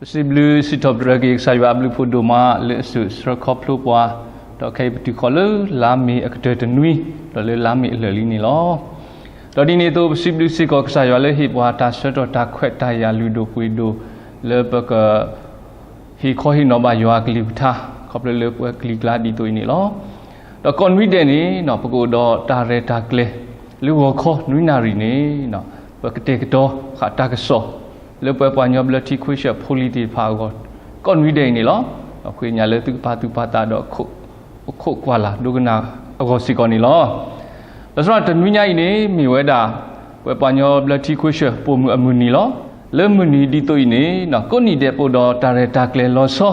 ပစံးဘျုးစံးထီၣ်ပတြၢၤက့ၤကစၢ်ယွၤအဘျုးအဖှိၣ်ဒိၣ်မးလၢအစိာ်ဆှၢခီဖျိပှၤ, ဒီးခဲအံၤပတုၤဃီၤလၢလါမ့ၤအကတၢၢ်တနွံ, ဒီးလၢလါမ့ၤအလၢာ်လံန့ၣ်လီၤ. ဒီးဒ်န့ၣ်အသိး ပစံးဘျုးစ့ၢ်ကီးကစၢ်ယွၤလၢဟ့ၣ်ပှၤတၢ်ဆၢကတီၢ်တၢ်ခွဲးတၢ်ယာ်လုၢ်ဒိၣ်ပှ့ၤဒိၣ် လၢပက ဟ့ၣ်ခီဟ့ၣ်နီၤဘၣ်ယွၤအကလုၢ်ကထါ ခီဖျိလၢပှၤကလုာ်ကျါဒ်သိးအံၤန့ၣ်လီၤ. ဒီးကိးနွံဒဲးန့ၣ် ပကအိၣ်ဒီးတၢ်ရဲၣ်တၢ်ကျဲၤ လၢဂီၤခီနွံနၣ်ရံၣ်န့ၣ် ပကတဲာ်ကတီၤဃာ်တၢ်ကစီၣ် လၢပှၤပှၤကညီဘျၢထံခွ့ဆၢဖိလံၤသ့ၣ်တဖၣ်အဂီၢ် ကိးနွံဒဲးအံၤန့ၣ်လီၤ. ဒီးဃ့ကညးလၢသုကပာ်သူၣ်ပာ်သးဒီး အိၣ်ခိးကွၢ်လၢ်ဒိကနၣ်အဂီၢ်စ့ၢ်ကီးန့ၣ်လီၤ. လၢစရီတနွံညါအံၤန့ၣ် မ့ၢ်ဝဲဒၣ် ပှၤပှၤကညီဘျၢထံခွ့ဆၢပိာ်မုၣ်အမုၢ်နံၤလီၤ. လၢမုၢ်နံၤဒ်သိးအံၤန့ၣ် ကိးနွံဒဲးပအိၣ်ဒီးတၢ်ရဲၣ်တၢ်ကျဲၤလီၤဆီ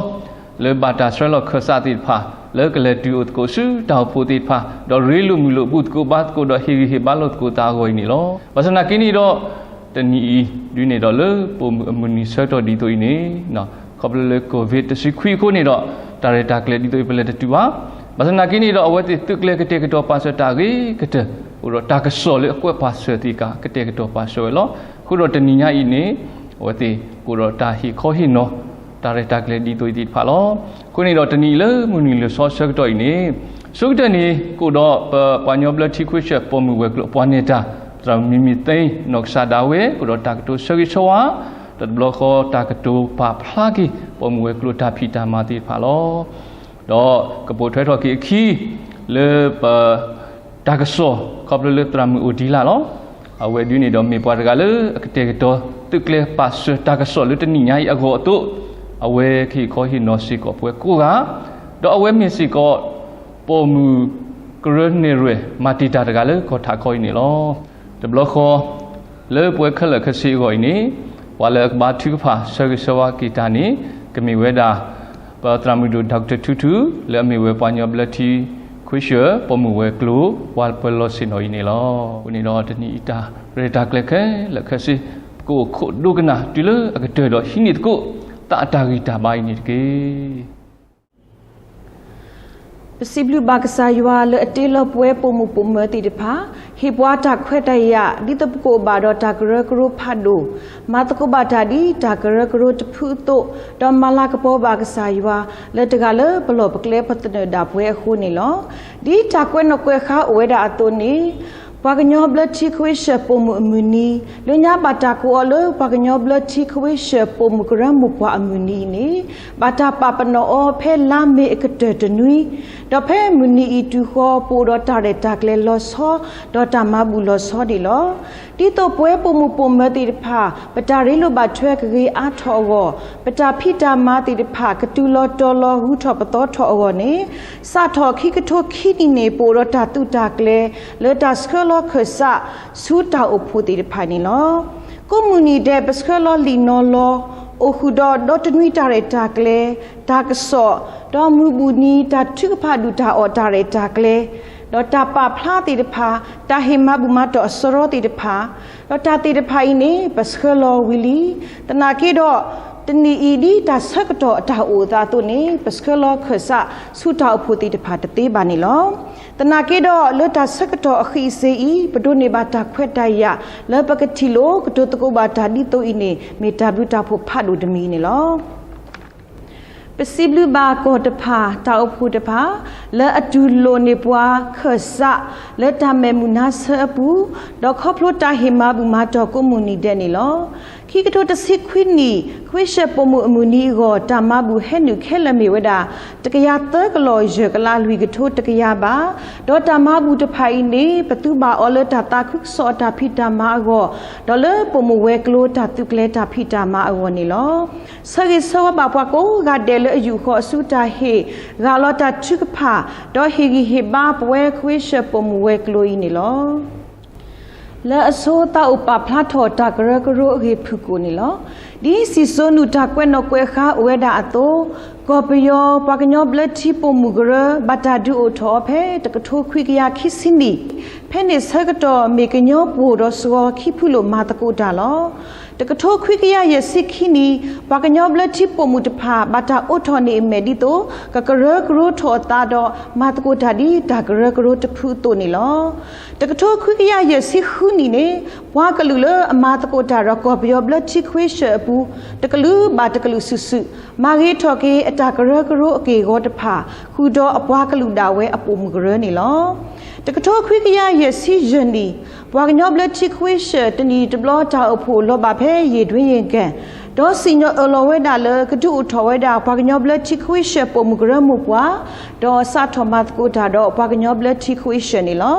လၢဘၣ်တၢ်ဆှၢလီၤခၢၣ်စးသ့ၣ်တဖၣ် လၢကလဲၤတုၤအိၣ်သကိးဆူတၢ်အိၣ်ဖှိၣ်သ့ၣ်တဖၣ် ဒီးရ့လိာ်မုာ်လိာ်ဘူၣ်သကိးဘါသကိးဒီးဟ့ၣ်ဂံၢ်ဟ့ၣ်ဘါလိာ်သကိးသးအဂီၢ်အံၤန့ၣ်လီၤ. ဘၣ်ဆၣ်သနာ်က့န့ၣ်ဒီး တနံၤအံၤ ဒ်န့ၣ်ဒီးလၢပိာ်မုၣ်အမုၢ်နံၤဆၢကတီၢ်ဒ်သိးအံၤန့ၣ် ခီဖျိလၢ COVID တဆံခွံအဃိန့ၣ်ဒီး တၢ်ရဲၣ်တၢ်ကျဲၤဒ်သိးအံၤပလဲၤတတုၤဘၣ်. ဘၣ်ဆၣ်သနာ်က့န့ၣ်ဒီး အဝဲသ့ၣ်သုးကျဲၤကတဲာ်ကတီၤပာ်စၢၤတၢ်အဂ့ၤကတၢၢ် အိၣ်ဒီးတၢ်ကစီၣ်လၢအကွဲးပာ်စၢၤသ့ၣ်တဖၣ် ကတဲာ်ကတီၤပာ်စၢၤဝဲလီၤ. အဃိဒီးတနံၤညါအံၤန့ၣ် အဝဲသ့ၣ်ကအိၣ်ဒီးတၢ်ဟ့ၣ်ခီဟ့ၣ်နီၤ တၢ်ရဲၣ်တၢ်ကျဲၤဒ်သိးအံၤသ့ၣ်တဖၣ်လီၤ. အဃိန့ၣ်ဒီးတနံၤအံၤလၢမုၢ်နံၤလၢာ်ဆီဆၢကတီၢ်အံၤန့ၣ် ဆိကတၢၢ်န့ၣ် ကအိၣ်ဒီးပပှၤကညီဘျၢထံခွ့ဆၢပိာ်မုၣ်ဝဲၤကျိၤအပှၤနဲၣ်တၢ် သရၣ်မုၣ်မံၤမံၤသ့ နီၢ်ကစၢ်ဒၣ်ဝဲ ကအိၣ်ဒီးတၢ်ကတိၤဆၢဂ့ၤဆၢဝါ ဒီးတဘျီဃီတၢ်ကတိၤပာ်ဖျါက့ၤ ပိာ်မုၣ်ဝဲၤကျိၤတၢ်ဖံးတၢ်မၤသ့ၣ်တဖၣ်လီၤ. ဒီးကပိာ်ထွဲထီၣ်က့ၤအခံ လၢပ တၢ်ကစီၣ် ခီဖျိလၢသရၣ်မုၣ်အိၣ်ဒံးလၢ်လီၤ. အဝဲဒ်န့ၣ်ဒီးမ့ၢ်ပှၤတဂၤလၢအကတဲာ်ကတီၤသုးကျဲၤပာ်စၢၤတၢ်ကစီၣ်လၢတနံၤညါအံၤအဂီၢ်အသိး အဝဲကဟ့ၣ်ခီဟ့ၣ်နီၤစ့ၢ်ကီးပှၤကိးဂၤ ဒီးအဝဲမ့ၢ်စ့ၢ်ကီး ပိာ်မုၣ်ကရၢနဲၣ်ရွဲၣ်မၤတ့ၢ်တၢ်တဂၤလၢကီၢ်ထးခီအံၤန့ၣ်လီၤ. တဘျီဃီ လၢပဝဲခဲလၢာ်ခဲဆ့အဂီၢ်အံၤန့ၣ် ပှၤလၢအကဘါထုကဖၣ်ဆၢဂ့ၤဆၢဝါက့ၤတၢ်န့ၣ် ကမ့ၢ်ဝဲဒၣ် ပသရၣ်မုၣ်ဒိၣ် Doctor ထူထူ လၢအမ့ၢ်ဝဲပှၤကညီဘျၢထံခွ့ဆၢ ပိာ်မုၣ်ဝဲၤကျိၤ ပှၤပၢၤလီၢ်ဆ့ၣ်နီၤအံၤန့ၣ်လီၤ. အဃိန့ၣ်ဒီးတနံၤအံၤတၢ်ရဲၣ်တၢ်ကျဲၤခဲလၢာ်ခဲဆ့ ပကအိၣ်ခိးဒိကနၣ်တုၤလၢအကတၢၢ်ဒီးဟံးန့ၢ်သကိး သးအတၢ်ဂံၢ်တၢ်ဘါအံၤန့ၣ်တက့ၢ်. ပစံးဘျုးဘၣ်ကစၢ်ယွၤလၢအတ့လီၤပဝဲပိာ်မုၣ်ပိာ်မၢၤသ့ၣ်တဖၣ် ဟ့ၣ်ပှၤတၢ်ခွဲးတၢ်ယာ် ဒ်သိးပကအိၣ်ဘၣ်ဒီးတၢ်ကရၢကရိဖးဒိၣ်, မၤသကိးဘၣ်တၢ်ဒ်တၢ်ကရၢကရိတဖုအသိး, ဒီးမၤလၤကပီၤဘၣ်ကစၢ်ယွၤ လၢတဂၤလၢပလီၢ်ပကျဲပသနၢၣ်ဒၣ်ပဝဲအဃိန့ၣ်လီၤ. ဒ်တၢ်ကွဲးနီၣ်ကွဲးဃါအိၣ်ဝဲဒၣ်အသိးန့ၣ် ပှၤကညီဘျၢထံခွ့ဆၢၣ်ပိာ်မုၣ်အမုၢ်နံၤ လၢညါဘၣ်တၢ်ကိးအီၤလၢပှၤကညီဘျၢထံခွ့ဆၢၣ်ပိာ်မုၣ်ကရၢမိၢ်ပှၢ်အမုၢ်နံၤအံၤန့ၣ် ဘၣ်တၢ်ပာ်ပနီၣ်အီၤဖဲလါမ့ၤအကတၢၢ်တနွံ, ဒီးဖဲမုၢ်နံၤအံၤတုၤဃီ ပအိၣ်ဒီးတၢ်ရဲၣ်တၢ်ကျဲၤလီၤဆီ ဒီးတၢ်မၤဘူၣ်လီၤဆီဒံးလီၤ. ဒ်သိးပဝဲပိာ်မုၣ်ပိာ်မၢၤသ့ၣ်တဖၣ် ပတၢ်ရ့လိာ်ဘၣ်ထွဲကဂ့ၤအါထီၣ်အဂီၢ်, ပတၢ်ဖံးတၢ်မၤသ့ၣ်တဖၣ် ကတုၤလီၤတီၤလီၤဂုၤထီၣ်ပသီထီၣ်အဂီၢ်န့ၣ် စးထီၣ်ခံကထိခံနံၣ်န့ၣ် ပအိၣ်ဒီးတၢ်သုးတၢ်ကျဲၤ လၢတၢ်ဆှၢလီၤခၢၣ်စး ဆူတၢ်အိၣ်ဖှိၣ်သ့ၣ်တဖၣ်န့ၣ်လီၤ. ကိးမုၢ်နံၤဒဲး ပဆှၢလီၤလံာ်နီၤလီၤ အိၣ်ဃုာ်ဒီးဒီတနွံတၢ်ရဲၣ်တၢ်ကျဲၤ, တၢ်ကစီၣ်, ဒီးမုၢ်ဘူၣ်နံၤတၢ်ထုကဖၣ်ဒုၣ်တၢ်အီၣ်တၢ်ရဲၣ်တၢ်ကျဲၤ, ဒီးတၢ်ပာ်ဖျါသ့ၣ်တဖၣ်, တၢ်ဟ့ၣ်မၤဘူၣ်မၤတီၢ်အစရီသ့ၣ်တဖၣ်, ဒီးတၢ်သ့ၣ်တဖၣ်အံၤန့ၣ် ပဆှၢလီၤဝံၤလံ. သနာ်က့ဒီး တနံၤအံၤဒ်တၢ်ဆၢကတီၢ်အတၢ်အိၣ်အသးအသိးန့ၣ် ပဆှၢလီၤခၢၣ်စးဆူတၢ်အိၣ်ဖှိၣ်သ့ၣ်တဖၣ်တသ့ဘၣ်န့ၣ်လီၤ. သနာ်က့ဒီးလၢတၢ်ဆၢကတီၢ်အဃံးစ့အံၤ ပဒိးန့ၢ်ဘၣ်တၢ်ခွဲးတၢ်ယာ် လၢပကထံၣ်လိာ်ကတိၤသကိးဘၣ်တၢ်ဒ်သိးအံၤန့ၣ် မ့ၢ်တၢ်ဘျုးတၢ်ဖှိၣ်ဖးဒိၣ်တမံၤန့ၣ်လီၤ. ပစံးဘျုးဘၣ်ကီၢ်တဖၣ် တၢ်အိၣ်ဖှိၣ်တဖၣ် လၢအတူၢ်လိာ်န့ၢ်ပှၤခၢၣ်စး လၢတၢ်မဲာ်မုာ်နါဆၢအပူၤ, ဒီးခီဖျိတၢ်ဟ့ၣ်မၤဘူၣ်မၤတီၢ်ကိးမုၢ်နံၤဒဲးန့ၣ်လီၤ. ခံကထိတဆံခွံနံၣ် ခွ့ဆၢၣ်ပိာ်မုၣ်အမုၢ်နံၤအဂီၢ် တၢ်မၤဘူၣ်ဟဲနုာ်ခဲလၢာ်မ့ၢ်ဝဲဒၣ် တကယၤသၢကလီၢ်ယဲၢ်ကလးလွံၢ်ကထိတကယၤဘး, ဒီးတၢ်မၤဘူၣ်တဖၣ်အံၤန့ၣ် ပသူဘၣ်အီၤလၢတၢ်သးခုကစီၣ်အတၢ်ဖံးတၢ်မၤအဂီၢ်, ဒီးလၢပိာ်မုၣ်ဝဲၤကျိၤတၢ်သုးကျဲၤတၢ်ဖံးတၢ်မၤအဂီၢ်န့ၣ်လီၤ. ဆၢဂ့ၤဆၢဝါဘၣ်ပှၤကိးဂၤဒဲးလၢအယူာ်ဃီၤဆူတၢ်ဟ့ၣ် ဂၢ်လီၤတၢ်ထုကဖၣ် ဒီးဟ့ၣ်ဂံၢ်ဟ့ၣ်ဘါပဝဲခွ့ဆၢၣ်ပိာ်မုၣ်ဝဲၤကျိၤအံၤန့ၣ်လီၤ. လၢအဆိသးအိၣ်ပာ်ဖျါထီၣ်တၢ်ကရၢကရိအဂ့ၢ်ဖုၣ်ကိာ်န့ၣ်လီၤ. ဒ်စံၣ်စိၤနုာ်တၢ်ကွဲးနီၣ်ကွဲးဃါအိၣ်ဝဲဒၣ်အသိး, ကီၢ်ပယီၤပှၤကညီဘျၢထံပိာ်မုၣ်ကရၢ ဘၣ်တၢ်ဒုးအိၣ်ထီၣ်အီၤဖဲတကထိခွံကယၤခံဆံနံၣ်, ဖဲန့ၣ်ဆၢကတီၢ်မ့ၢ်ကညီပှိၢ်ဒီးစှီၤခံဖုလိာ်မၤသကိးတၢ်လီၤ. တကထိခွံကယၤယဲၢ်ဆံခံနံၣ် ပှၤကညီဘျၢထံပိာ်မုၣ်တဖၣ် ဘၣ်တၢ်အိးထီၣ်န့ၢ်အမဲာ်ဒ်သိး ကကရၢကရိထီၣ်အသးဒီး မၤသကိးတၢ်ဒ်တၢ်ကရၢကရိတဖုအသိးန့ၣ်လီၤ. တကထိခွံကယၤယဲၢ်ဆံဃုနံၣ်န့ၣ် ပှၤကလုာ်လၢအမၤသကိးတၢ်ဒီးကီၢ်ပယီၤဘျၢထံခွ့ရှၢၣ်အပူၤ တကလုာ်ဘၣ်တကလုာ်စုာ်စုာ် မၤဂ့ၤထီၣ်က့ၤအတၢ်ကရၢကရိအက့ၢ်အဂီၤတဖၣ် ဃုာ်ဒီးအပှၤကလုာ်ဒၣ်ဝဲအပိာ်မုၣ်ကရၢန့ၣ်လီၤ. တကထိခွံကယၤယဲၢ်ဆံယဲၢ်နံၣ် ပှၤကညီဘျၢထံခွ့ရှၢၣ် တနံၣ်တဘျီတၢ်အိၣ်ဖှိၣ်လီၤဘၣ်ဖဲ ယ့ၢ်ဒွံယ့ၢ်ကဲၣ် ဒီးစံၣ်ညီၣ်အၢၣ်လီၤဝဲဒၣ်လၢ ကဒုးအိၣ်ထီၣ်ဝဲဒၣ် ပှၤကညီဘျၢထံခွ့ရှၢၣ်ပိာ်မုၣ်ကရၢမိၢ်ပှၢ် ဒီးစးထီၣ်မၤသကိးတၢ်ဒီးပှၤကညီဘျၢထံခွ့ရှၢၣ်န့ၣ်လီၤ.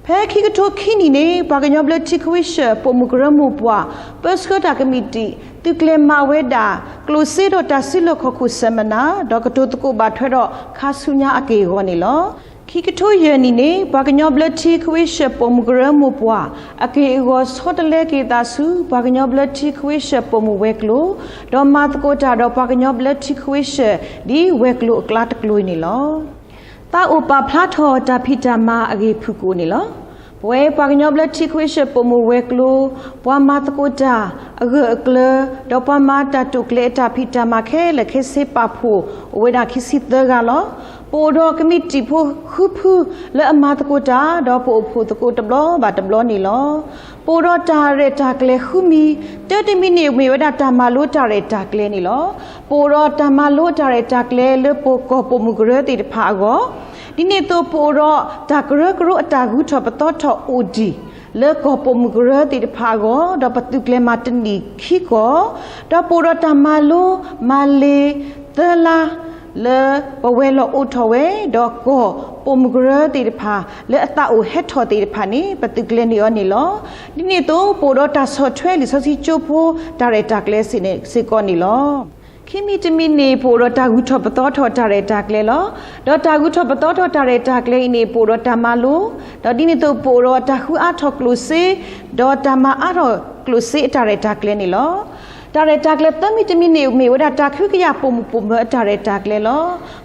ဖဲခံကထိခံနံၣ်န့ၣ် ပှၤကညီဘျၢထံခွ့ရှၢၣ်ပိာ်မုၣ်ကရၢမိၢ်ပှၢ် ပၢဆှၢတၢ်ကမံးတံာ် သုးကျဲၤမၤဝဲဒၣ် ကျိၣ်စ့ဒီးတၢ်စုလီၢ်ခီၣ်ခိၣ်စဲးမနၤ ဒီးကတိၤသကိးဘၣ်ထွဲဒီးခါဆူညါအက့ၢ်အဂီၤန့ၣ်လီၤ. ခံကထိယဲၢ်နံၣ်န့ၣ် ပှၤကညီဘျၢထံခွ့ရှၢၣ်ပိာ်မုၣ်ကရၢမိၢ်ပှၢ် အက့ၢ်အဂီၤဆီတလဲက့ၤသးဆူ ပှၤကညီဘျၢထံခွ့ရှၢၣ်ပိာ်မုၣ်ဝဲၤကျိၤ ဒီးမၤသကိးတၢ်ဒီးပှၤကညီဘျၢထံခွ့ရှၢၣ် ဒ်ဝဲၤကျိၤအကျါတကျိၤအံၤန့ၣ်လီၤ. သးအိၣ်ပာ်ဖျါထီၣ်တၢ်ဖံးတၢ်မၤအဂ့ၢ်ဖုၣ်ကိာ်န့ၣ်လီၤ. ပဝဲပှၤကညီဘျၢထံခွ့ရှၢၣ်ပိာ်မုၣ်ဝဲၤကျိၤ ပှၤမၤသကိးတၢ်အဂၢၢ်အကျၢၤ ဒီးပှၤမၤတၢ်တိာ်ကျဲၤအတၢ်ဖံးတၢ်မၤခဲလၢာ်ခဲဆ့ပာ်ဖှိၣ်အိၣ်ဝဲဒၣ်ခံဆံသၢဂၤလီၤ. ပအိၣ်ဒီးကမံးတံာ်ဖိဃုဖုလၢအမၤသကိးတၢ် ဒီးပအိၣ်ဖှိၣ်သကိးတဘျီဘၣ်တဘျီန့ၣ်လီၤ. ပအိၣ်ဒီးတၢ်ရဲၣ်တၢ်ကျဲၤဃုမံၤ, တၢတမံၤန့ၣ်မ့ၢ်ဝဲဒၣ်တၢ်မၤလိတၢ်ရဲၣ်တၢ်ကျဲၤန့ၣ်လီၤ. ပအိၣ်ဒီးတၢ်မၤလိတၢ်ရဲၣ်တၢ်ကျဲၤလၢပကီၢ်ပိာ်မုၣ်ကရၢသ့ၣ်တဖၣ်အဂီၢ်, ဒ်န့ၣ်အသိးပအိၣ်ဒီးတၢ်ကရၢကရိအတၢ်ဂုၤထီၣ်ပသီထီၣ်အိၣ်ဒံး လၢကီၢ်ပိာ်မုၣ်ကရၢသ့ၣ်တဖၣ်အဂီၢ်, ဒီးပသုးကျဲၤမၤတနံၣ်ခံကီၢ်, ဒီးပအိၣ်ဒီးတၢ်မၤလိမၤလ့ၤသၢလါ လၢပဝဲၤလီၢ်အိးထီၣ်ဝဲ, ဒီးကီၢ်ပိာ်မုၣ်ကရၢသ့ၣ်တဖၣ် လၢအသးအိၣ်ဟဲထီၣ်သ့ၣ်တဖၣ်န့ၣ် ပသုးကျဲၤန့ၢ်အီၤန့ၣ်လီၤ. ဒ်န့ၣ်အသိး ပအိၣ်ဒီးတၢ်ဆီၣ်ထွဲလံာ်စီဆှံကၠိဖိတၢ်ရဲၣ်တၢ်ကျဲၤစ့ၢ်ကီးန့ၣ်လီၤ. ခံမံၤတမံၤန့ၣ် ပအိၣ်ဒီးတၢ်ဂုၤထီၣ်ပသီထီၣ်တၢ်ရဲၣ်တၢ်ကျဲၤလီၤ. ဒီးတၢ်ဂုၤထီၣ်ပသီထီၣ်တၢ်ရဲၣ်တၢ်ကျဲၤအံၤန့ၣ် ပအိၣ်ဒီးတၢ်မၤလိ, ဒီးဒ်န့ၣ်အသိးပအိၣ်ဒီးတၢ်ဃုအါထီၣ်ကျိၣ်စ့, ဒီးတၢ်မၤအါထီၣ်ကျိၣ်စ့အတၢ်ရဲၣ်တၢ်ကျဲၤန့ၣ်လီၤ. တၢ်ရဲၣ်တၢ်ကျဲၤသၢမံၤတမံၤန့ၣ် မ့ၢ်ဝဲဒၣ်တၢ်ကဟုကယာ်ပိာ်မုၣ်ပိာ်မၢၤအတၢ်ရဲၣ်တၢ်ကျဲၤလီၤ.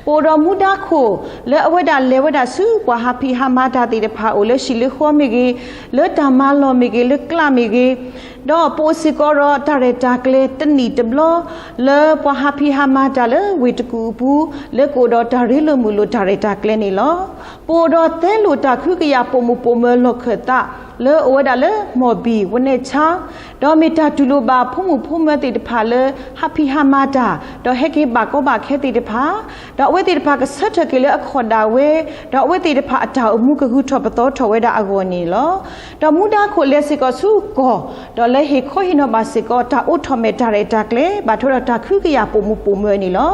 ပအိၣ်ဒီးမူဒါခိၣ် လၢအဝဲဒၣ်လဲၤဝဲဒၣ်ဆူပှၤဟးဖံးဟးမၤတၢ်သ့ၣ်တဖၣ် အိၣ်လၢဟံၣ်လၢဃီမ့ၢ်ဂ့ၤ, လၢတၢ်မၤလီၢ်မ့ၢ်ဂ့ၤ, လၢကျးမ့ၢ်ဂ့ၤ, ဒီးပအိၣ်စ့ၢ်ကီးဒီးတၢ်ရဲၣ်တၢ်ကျဲၤတနံၣ်တဘျီ လၢပှၤဟးဖံးဟးမၤတၢ်လၢဝ့ၢ်တကူၣ်အပူၤ လၢကအိၣ်ဒီးတၢ်ရ့လိာ်မုာ်လိာ်တၢ်ရဲၣ်တၢ်ကျဲၤန့ၣ်လီၤ. ပအိၣ်ဒီးသၢလိာ်တၢ်ကဟုကယာ်ပိာ်မုၣ်ပိာ်မၢၤလီၢ်ခၢၣ်သး လၢအအိၣ်ဝဲဒၣ်လၢ မှော်ဘီ ဝနဲၣ်ဆၣ် ဒီးမ့ၢ်တၢ်တူၢ်လိာ်ဘၣ်ဖိမုၣ်ဖိမၢၤသ့ၣ်တဖၣ်လၢ ဟးဖံးဟးမၤတၢ် ဒီးဟဲက့ၤဘၣ်ကီဘၣ်ခဲသ့ၣ်တဖၣ်, ဒီးအဝဲသ့ၣ်တဖၣ်ကဆၢထၢၣ်က့ၤလၢအခီၣ်ဒၣ်ဝဲ, ဒီးအဝဲသ့ၣ်တဖၣ်အတၢ်အိၣ်မူကဂုၤထီၣ်ပသီထီၣ်ဝဲဒၣ်အဂီၢ်န့ၣ်လီၤ. ဒီးမူဒါခိၣ်လဲၤစ့ၢ်ကီးဆူကီၢ်, ဒီးလၢဟ့ၣ်ခီဟ့ၣ်နီၤဘၣ်စ့ၢ်ကီး တၢ်အိးထီၣ်မဲာ်တၢ်ရဲၣ်တၢ်ကျဲၤ ဘၣ်ထွဲဒီးတၢ်ကဟုကယာ်ပိာ်မုၣ်ပိာ်မၢၤန့ၣ်လီၤ.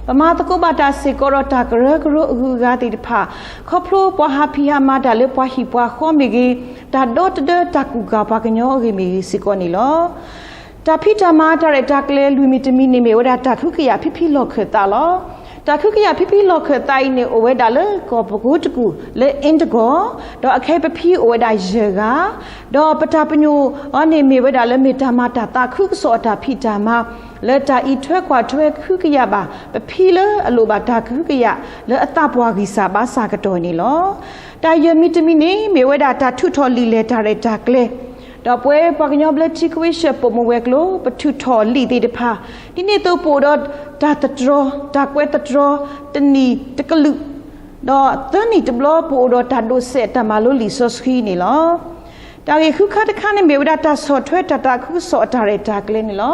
ပမၤသကိးဘၣ်တၢ်စ့ၢ်ကီးဒီးတၢ်ကရၢကရိအဂုၤအဂၤသ့ၣ်တဖၣ်, ခီဖျိပှၤဟးဖံးဟးမၤတၢ်လၢပှၤဟံၣ်ပှၤဃီမ့ၢ်ဂ့ၤ, တၢ်ဒီတဒၢတၢ်ကူၣ်ကၢ်ပှၤကညီအဂ့ၢ်မ့ၢ်ဂ့ၤစ့ၢ်ကီးန့ၣ်လီၤ. တၢ်ဖံးတၢ်မၤတၢ်ရဲၣ်တၢ်ကျဲၤလွံၢ်မံၤတမံၤန့ၣ် မ့ၢ်ဝဲဒၣ်တၢ်ကဟုကယာ်ဖံဖံလီၢ်ခၢၣ်သးလီၤ. တၢ်ကဟုကယာ်ဖံဖံလီၢ်ခၢၣ်သးအံၤန့ၣ် အိၣ်ဝဲဒၣ်လၢကီၢ်ပကိတကူၣ်လၢအ့တကီၢ်, ဒီးအခဲအံၤပဖံအိၣ်ဝဲဒၣ်ယဲၢ်ဂၤ, ဒီးပတၢ်ပညိၣ်အီၤန့ၣ် မ့ၢ်ဝဲဒၣ်လၢမ့ၢ်တၢ်မၤတၢ်သးခုကစီၣ်အတၢ်ဖံးတၢ်မၤ လၢတၢ်အံးထွဲကွၢ်ထွဲကဟုကယာ်ဘၣ် ပဖံလၢအလိၣ်ဘၣ်တၢ်ကဟုကယာ်လၢအသးပှၢ်ဂံၢ်စၢ်ဘါစၢ်ကတီၢ်န့ၣ်လီၤ. တၢ်ယဲၢ်မံၤတမံၤန့ၣ် မ့ၢ်ဝဲဒၣ်တၢ်ထုးထီၣ်လံာ်လဲၢ်တၢ်ရဲၣ်တၢ်ကျဲၤ, ဒီးပဝဲပှၤကညီဘျၢထံခွ့ရှၢၣ်ပိာ်မုၣ်ဝဲၤကျိၤ ပထုးထီၣ်လံာ်သ့ၣ်တဖၣ်, ဒ်န့ၣ်အသိးပအိၣ်ဒီးတၢ်သတြီၤ တၢ်ကွဲးသတြီၤ တနံၣ်တကလုာ်, ဒီးသၢနံၣ်တဘျီပအိၣ်ဒီးတၢ်ဒိးစဲးတၢ်မၤလိလံာ်စီဆှံန့ၣ်လီၤ. တၢ်ဂ့ၢ်ဃုခါတခါန့ၣ် မ့ၢ်ဝဲဒၣ်တၢ်ဆီၣ်ထွဲတၢ်သးခုကစီၣ်အတၢ်ရဲၣ်တၢ်ကျဲၤန့ၣ်လီၤ.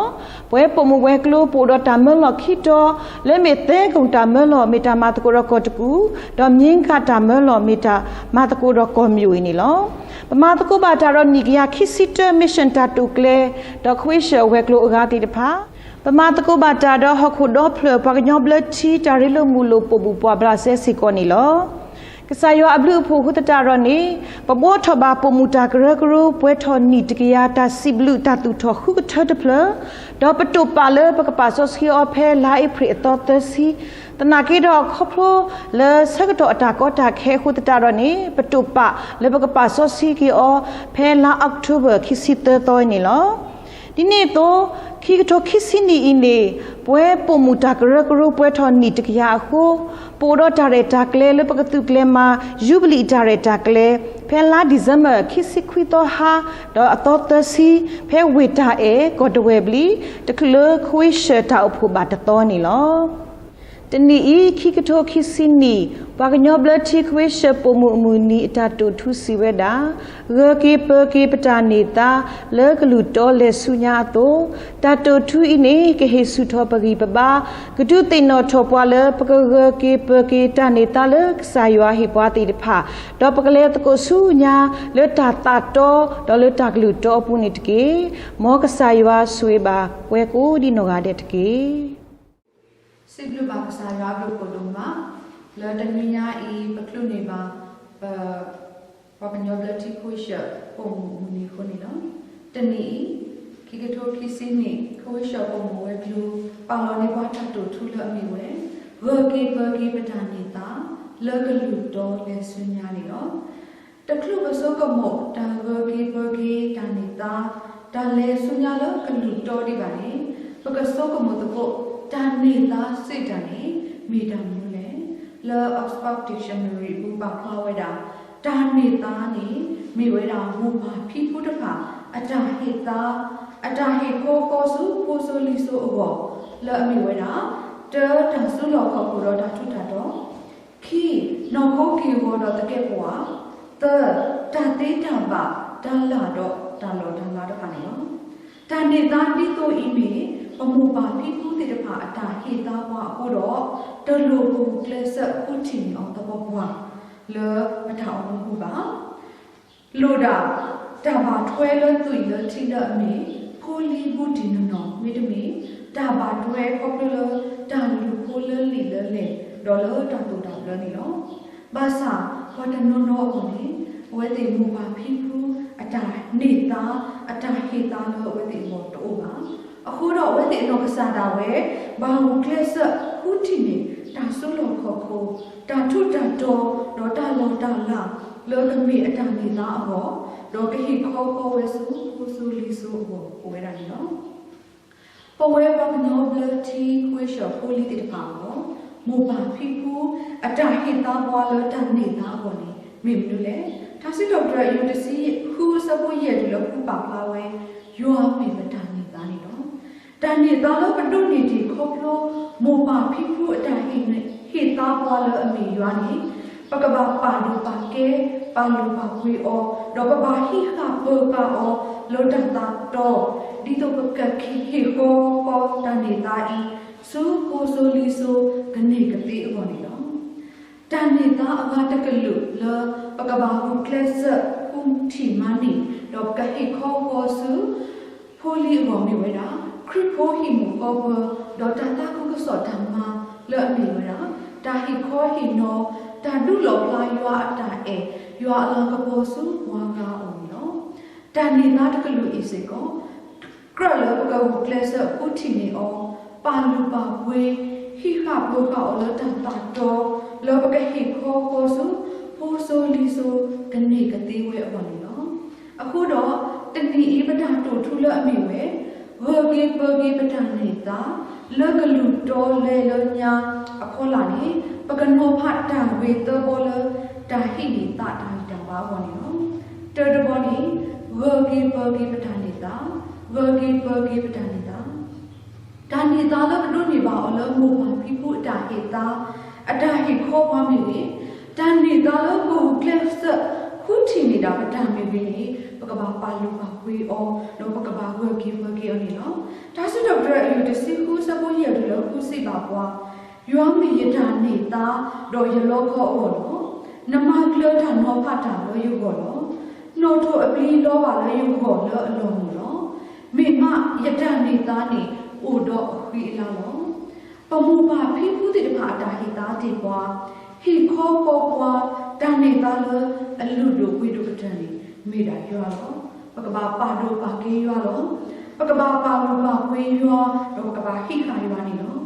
ပဝဲပိာ်မုၣ်ဝဲၤကျိၤ ပအိၣ်ဒီးတၢ်မၢလီၤခံတီၤ လၢမ့ၢ်သၢကီၢ်တၢ်မၢလီၤ မ့ၢ်တၢ်မၤသကိးဒီးကီၢ်တကူၣ်, ဒီးမံကၣ်တၢ်မၢလီၤ မ့ၢ်တၢ်မၤသကိးဒီးကီၢ်မၠိၣ်အံၤန့ၣ်လီၤ. ပမၤသကိးဘၣ်တၢ်ဒီးနံၣ်ကယၤခံဆံတၢ mission တၢ်တိာ်ကျဲၤ ဒီးခွ့ရှၢၣ်ဝဲၤကျိၤအဂၤသ့ၣ်တဖၣ်, ပမၤသကိးဘၣ်တၢ်ဒီးဟီၣ်ခိၣ်ဒီဖျၢၣ်ပှၤကညီဘျၢထံတၢ်ရ့လိာ်မုာ်လိာ်ပိာ်မုၣ်ပှၢ်ဘျးစဲစ့ၢ်ကီးန့ၣ်လီၤ. ကစၢ်ယွၤအဘျုးအဖှိၣ်အဃိသတးဒီးန့ၣ် ပဘှီထီၣ်ဘၣ်ပိာ်မုၣ်တၢ်ကရၢကရိ ပှဲၤထီၣ်နံၣ်တကယၤ တၢ်စံးဘျုးတၢ်သူၣ်ထီၣ်ဃုကထၢတဖျၢၣ်, ဒီးပတိာ်ပာ်လၢပကပာ်စီဆှံအီၤဖဲလါအ့ဖြ့ၣ်အသီသၢဆံ, သနာ်က့ဒီးခီဖျိလၢဆၢကတီၢ်အတၢ်ကီတၢ်ခဲအဃိသတးဒီးန့ၣ် ပတိာ်ပာ်လၢပကပာ်စီဆှံက့ၤအီၤ ဖဲလါအီးကထိဘၢၣ်ခံဆံသၢသီန့ၣ်လီၤ. ဒ်န့ၣ်အသိး ခံကထိခံဆံနံၣ်အံၤန့ၣ် ပဝဲပိာ်မုၣ်တၢ်ကရၢကရိပှဲၤထီၣ်နံၣ်တကယၤအဃိ, ပအိၣ်ဒီးတၢ်ရဲၣ်တၢ်ကျဲၤလၢပကသုးကျဲၤမၤ ယူဘလံၣ်အတၢ်ရဲၣ်တၢ်ကျဲၤ ဖဲလါဒံၣ်စ့ဘၢၣ် ခံဆံခွံသီဟါ ဒီးအသီသၢဆံ ဖဲဝ့ၢ်တၢ်အဲၣ် ကီၢ်တဝဲၢ်ဘျံး တချုးလၢ ခဝ့ၡၢၣ် တၢ်အိၣ်ဖှိၣ်ဘၣ်တသီန့ၣ်လီၤ. တနံၣ်အံၤ ခံကထိခံဆံနံၣ် ပှၤကညီဘျၢထံ ခဝ့ၡၢၣ်ပိာ်မုၣ်အမုၢ်နံၤ အတၢ်တိာ်ထူစံးဝဲဒၣ် ဂၢၢ်က့ၤပၢၤက့ၤပတၢ်န့ၢ်သါ လၢကလုၢ်တီလဲၤဆူညါအသိး, တၢ်တိာ်ထူအံၤန့ၣ် ကဟ့ၣ်ဆူၣ်ထီၣ်ပဂံၢ်ပဘါ, ကဒုးသ့ၣ်နီၣ်ထီၣ်ပှၤလၢ ပကဂၢၢ်က့ၤပၢၤက့ၤတၢ်န့ၢ်သါလၢကစၢ်ယွၤဟ့ၣ်ပှၤသ့ၣ်တဖၣ်, ဒီးပကလဲၤသကိးဆူညါ လၢတၢ်သးတီ ဒီးလၢတၢ်ကလုၢ်တီအပူၤန့ၣ်တက့ၢ်. မ်ကစၢ်ယွၤဆိၣ်ဂ့ၤဘၣ်ပှၤကိးဒံးနီၢ်ဂၤဒဲးတက့ၢ်. စံးဘျုးဘၣ်ကစၢ်ယွၤအဘျုးအဖှိၣ်ဒိၣ်မး, လၢတနွံညါအံၤ ပချုးန့ၢ်ဘၣ် ပ ပှၤကညီဘျၢထံ ခဝ့ၡၢၣ်ပိာ်မုၣ်အမုၢ်နံၤအဃိန့ၣ်လီၤ. တနံၣ်အံၤ ခံကထိခံဆံနံၣ် ခဝ့ၡၢၣ်ပိာ်မုၣ်ဝဲၤကျိၤ ပာ်လီၤန့ၢ်ပှၤတၢ်တိာ်ထူလၢအမ့ၢ်ဝဲ ဂၢၢ်က့ၤပၢၤက့ၤပတၢ်န့ၢ်သါ လၢကလုၢ်တီလဲၤဆူညါန့ၣ်လီၤ. တချုးပဆိကမိၣ် တၢ်ဂၢၢ်က့ၤပၢၤက့ၤတၢ်န့ၢ်သါ တၢ်လဲၤဆူညါလၢကလုၢ်တီဒံးဘၣ်န့ၣ် ပကဆိကမိၣ်သကိး တၢ်န့ၢ်သါစ့ၢ်တၢ်န့ၣ် မ့ၢ်တၢ်မနုၤလဲၣ်. လၢ Oxford Dictionary အပူၤပာ်ဖျါဝဲဒၣ် တၢ်န့ၢ်သါန့ၣ် မ့ၢ်ဝဲဒၣ်မိၢ်ပၢ်ဖံဖုတဖၣ် အတၢ်ဟ့ၣ်သါ အတၢ်ဟ့ၣ်ခီဃီဆူဖိစိၤလံၤစိၤအဂီၢ် လၢအမ့ၢ်ဝဲဒၣ် တၢ တၢ်စုလီၢ်ခီၣ်ခိၣ်ဒီးတၢ်ထူးတၢ်တီၤ, ခံ နီၢ်ခိက့ၢ်ဂီၤဒီးသကဲးပဝး, သၢ တၢ်သ့တၢ်ဘၣ် တၢ်လၢ်ဒီးတၢ်လီၢ်တၢ်လၤတဖၣ်န့ၣ်လီၤ. တၢ်န့ၢ်သါဒ်သိးအံၤမ့ၢ် ပမိၢ်ပၢ်ဖံဖုသ့ၣ်တဖၣ်အတၢ်ဟ့ၣ်သါပှၤအဃိဒီး တလိၣ်ပဂုာ်ကျဲးစၢးဃုထံၣ်န့ၢ်အီၤသပှၢ်ပှၢ် လၢပတၢ်အိၣ်မူပူၤဘၣ်. လိၣ်ဒၣ် တၢ်ဘၣ်ထွဲလၢသွံၣ်လၢထံလၢအမ့ၢ် ဖိလံၤဘူးတံၢ်နီၢ်နီၢ် မ့တမ့ၢ် တၢ်ဘၣ်ထွဲခီဖျိလၢ တၢ်လုၢ်ဖိလၢလံာ်လၢလဲၢ် ဒီးလၢတၢ်သိၣ်တၢ်ဘျၢန့ၣ်လီၤ. ဘၣ်ဆၣ် ပှၤတနီၤနီၤအဂီၢ်န့ၣ် အဝဲသ့ၣ်မိၢ်ပၢ်ဖံဖု အတၢ်န့ၢ်သါ အတၢ်ဟ့ၣ်သါလၢအဝဲသ့ၣ်အဂီၢ်တအိၣ်ဘၣ်. အဃိဒီးအဝဲသ့ၣ်အနီၢ်ကစၢ်ဒၣ်ဝဲ ဘၣ်ဂုာ်ကျဲးစၢးဃုထံၣ်န့ၢ် တၢ်စုလီၢ်ခီၣ်ခိၣ် တၢ်ထူးတၢ်တီၤ ဒီးတၢ်လီၢ်တၢ်လၤ လၢကမ့ၢ်အတၢ်န့ၢ်သါအဂီၢ်, ဒီးကဟ့ၣ်ခီဃီဝဲဆူဖိစိၤလံၤစိၤအဂီၢ်အိၣ်ဝဲဒၣ်န့ၣ်လီၤ. ပဝဲပှၤကညီဘျၢထံ ခဝ့ၡၢၣ်ဖိလံၤသ့ၣ်တဖၣ်အဂီၢ် မိၢ်ပၢ်ဖံဖု အတၢ်ဟ့ၣ်သါပှၤလၢတၢ်န့ၢ်သါအဂီၢ်န့ၣ် မ့ၢ်မနုၤလဲၣ်. ထါစံးထီၣ်ပတြၢၤ အယုၢ်တဆံဃု အဆၢဖိယဲၢ်တုၤလၢဃုပာ်ဖျါဝဲ ယွၤမ့ၢ်ပတၢ်န့ၢ်သါန့ၣ်လီၤ. တၢ်န့ၢ်သါလၢပဒိးန့ၢ်တ့ၢ်ခီဖျိ မိၢ်ပၢ်ဖံဖုအတၢ်ဟ့ၣ်သါပှၤလၢအမ့ၢ်ယွၤန့ၣ် ပကဘၣ်ပာ်ဒိၣ်ပာ်ကဲ ပာ်လုၢ်ပာ်ပှ့ၤအီၤ ဒီးပဘၣ်ဟံးဃာ်ပၢၤဃာ်အီၤ လၢတၢ်သးတီ ဒ်သိးပကက့ၤဟ့ၣ်ဃီဃီတၢ်န့ၢ်သါအံၤ ဆူဖိစိၤလံၤစိၤ ကန့ၢ်ကသ့အဂီၢ်န့ၣ်လီၤ. တၢ်န့ၢ်သါအဂၤတကလုာ်လၢ ပကဘၣ်ဂုာ်ကျဲးစၢးဃုထံၣ်မၤန့ၢ် ဒီးပကဟ့ၣ်ခီဃီဆူ ဖိလံၤအဂီၢ်မ့ၢ်ဝဲဒၣ် ခရံာ်ဖိဟံၣ်မုာ်ဃီပၢၤ ဒီးတၢ်သးခုကစီၣ်တၢ်မၤလၢအမ့ၢ်ဝဲဒၣ် တၢ်ဟ့ၣ်ခီဟ့ၣ်နီၤ တၢ်ဒုးလီၣ်ဖျါယွၤအတၢ်အဲၣ် ယွၤအလၤကပီၤဆူပှၤဂၤအအိၣ်န့ၣ်လီၤ. တၢ်န့ၢ်သါတကလုာ်အံၤစ့ၢ်ကီး ကြၢးလၢပကဂုာ်ကျဲးစၢးဃုထံၣ်န့ၢ်အီၤ, ပာ်လုၢ်ပာ်ပှ့ၤ, ဟံးဃာ်ပၢၤဃာ်အီၤလၢတၢ်သးတီ, လၢပကဟ့ၣ်ခီဃီဆူ ဖိစိၤလံၤစိၤ ကန့ၢ်ကသ့ဝဲအဂီၢ်န့ၣ်လီၤ. အဃိဒီး တနံၤအံၤပတၢ်တိာ်ထူလၢအမ့ၢ်ဝဲ ဂၢၢ်က့ၤပၢၤက့ၤပတၢ်န့ၢ်သါ လၢကလုၢ်တီလဲၤလၢညါအဖီလာ်န့ၣ် ပကနီၤဖးတၢ်ဂ့ၤသၢဘီလၢ တၢ်ဟံးန့ၢ်သါတၢ်ဂံၢ်တၢ်ဘါအဂီၢ်န့ၣ်လီၤ. တၢတဘီန့ၣ် ဂၢၢ်က့ၤပၢၤက့ၤပတၢ်န့ၢ်သါ, ဂၢၢ်က့ၤပၢၤက့ၤပတၢ်န့ၢ်သါ တၢ်န့ၢ်သါလၢပဒိးန့ၢ်ဘၣ်အီၤလၢမိၢ်ပၢ်ဖံဖုအတၢ်ဟ့ၣ်သါ, အတၢ်ဟ့ၣ်ခီပှၤမ့ၢ်ဂ့ၤ, တၢ်န့ၢ်သါလၢပဂုာ်ကျဲးစၢးဃုထံၣ်န့ၢ်ဒၣ်ပတၢ်မ့ၢ်ဂ့ၤန့ၣ် ပကဘၣ်ပာ်လုၢ်ပာ်ပှ့ၤအီၤ, ဒီးပကဘၣ်ဂၢၢ်က့ၤပၢၤက့ၤအီၤန့ၣ်လီၤ. တၢ်စံးထီၣ်ပတြၢၤအယုၢ်တဆံဃု အဆၢဖိယဲၢ်တုၤလၢဃုစံးဘၣ်ပှၤ, ယွၤမ့ၢ်ယတၢ်န့ၢ်သါ ဒီးယလီခီအဂီၢ်လီၤ. နမၤကျၢၤတၢ်နီၤဖးတၢ်လၢယဂီၢ်လီၤ. နီၣ်ထိၣ်အပျံၤလီၤဘၣ်လၢယဂီၢ်လၢအလီၢ်မုာ်လီၤ. မ့ၢ်မးယတၢ်န့ၢ်သါန့ၣ် အိၣ်ဒီးအဃံအလၤလီၤ. ပမိၢ်ပၢ်ဖံဖုသ့ၣ်တဖၣ်အတၢ်ဟ့ၣ်သါတ့ၢ်ပှၤ, ဟ့ၣ်ခီဃီပှၤ, တၢ်န့ၢ်သါလၢအလုၢ်ဒိၣ်ပှ့ၤဒိၣ်ကတၢၢ်န့ၣ် မ့ၢ်ဒၣ်ယွၤလီၤ. ပကဘၣ်ပာ်ဒိၣ်ပာ်ကဲယွၤလီၤ. ပကဘၣ်ပာ်လုၢ်ပာ်ပှ့ၤယွၤ, ဒီးပကဘၣ်ဟံးဃာ်ယွၤန့ၣ်လီၤ.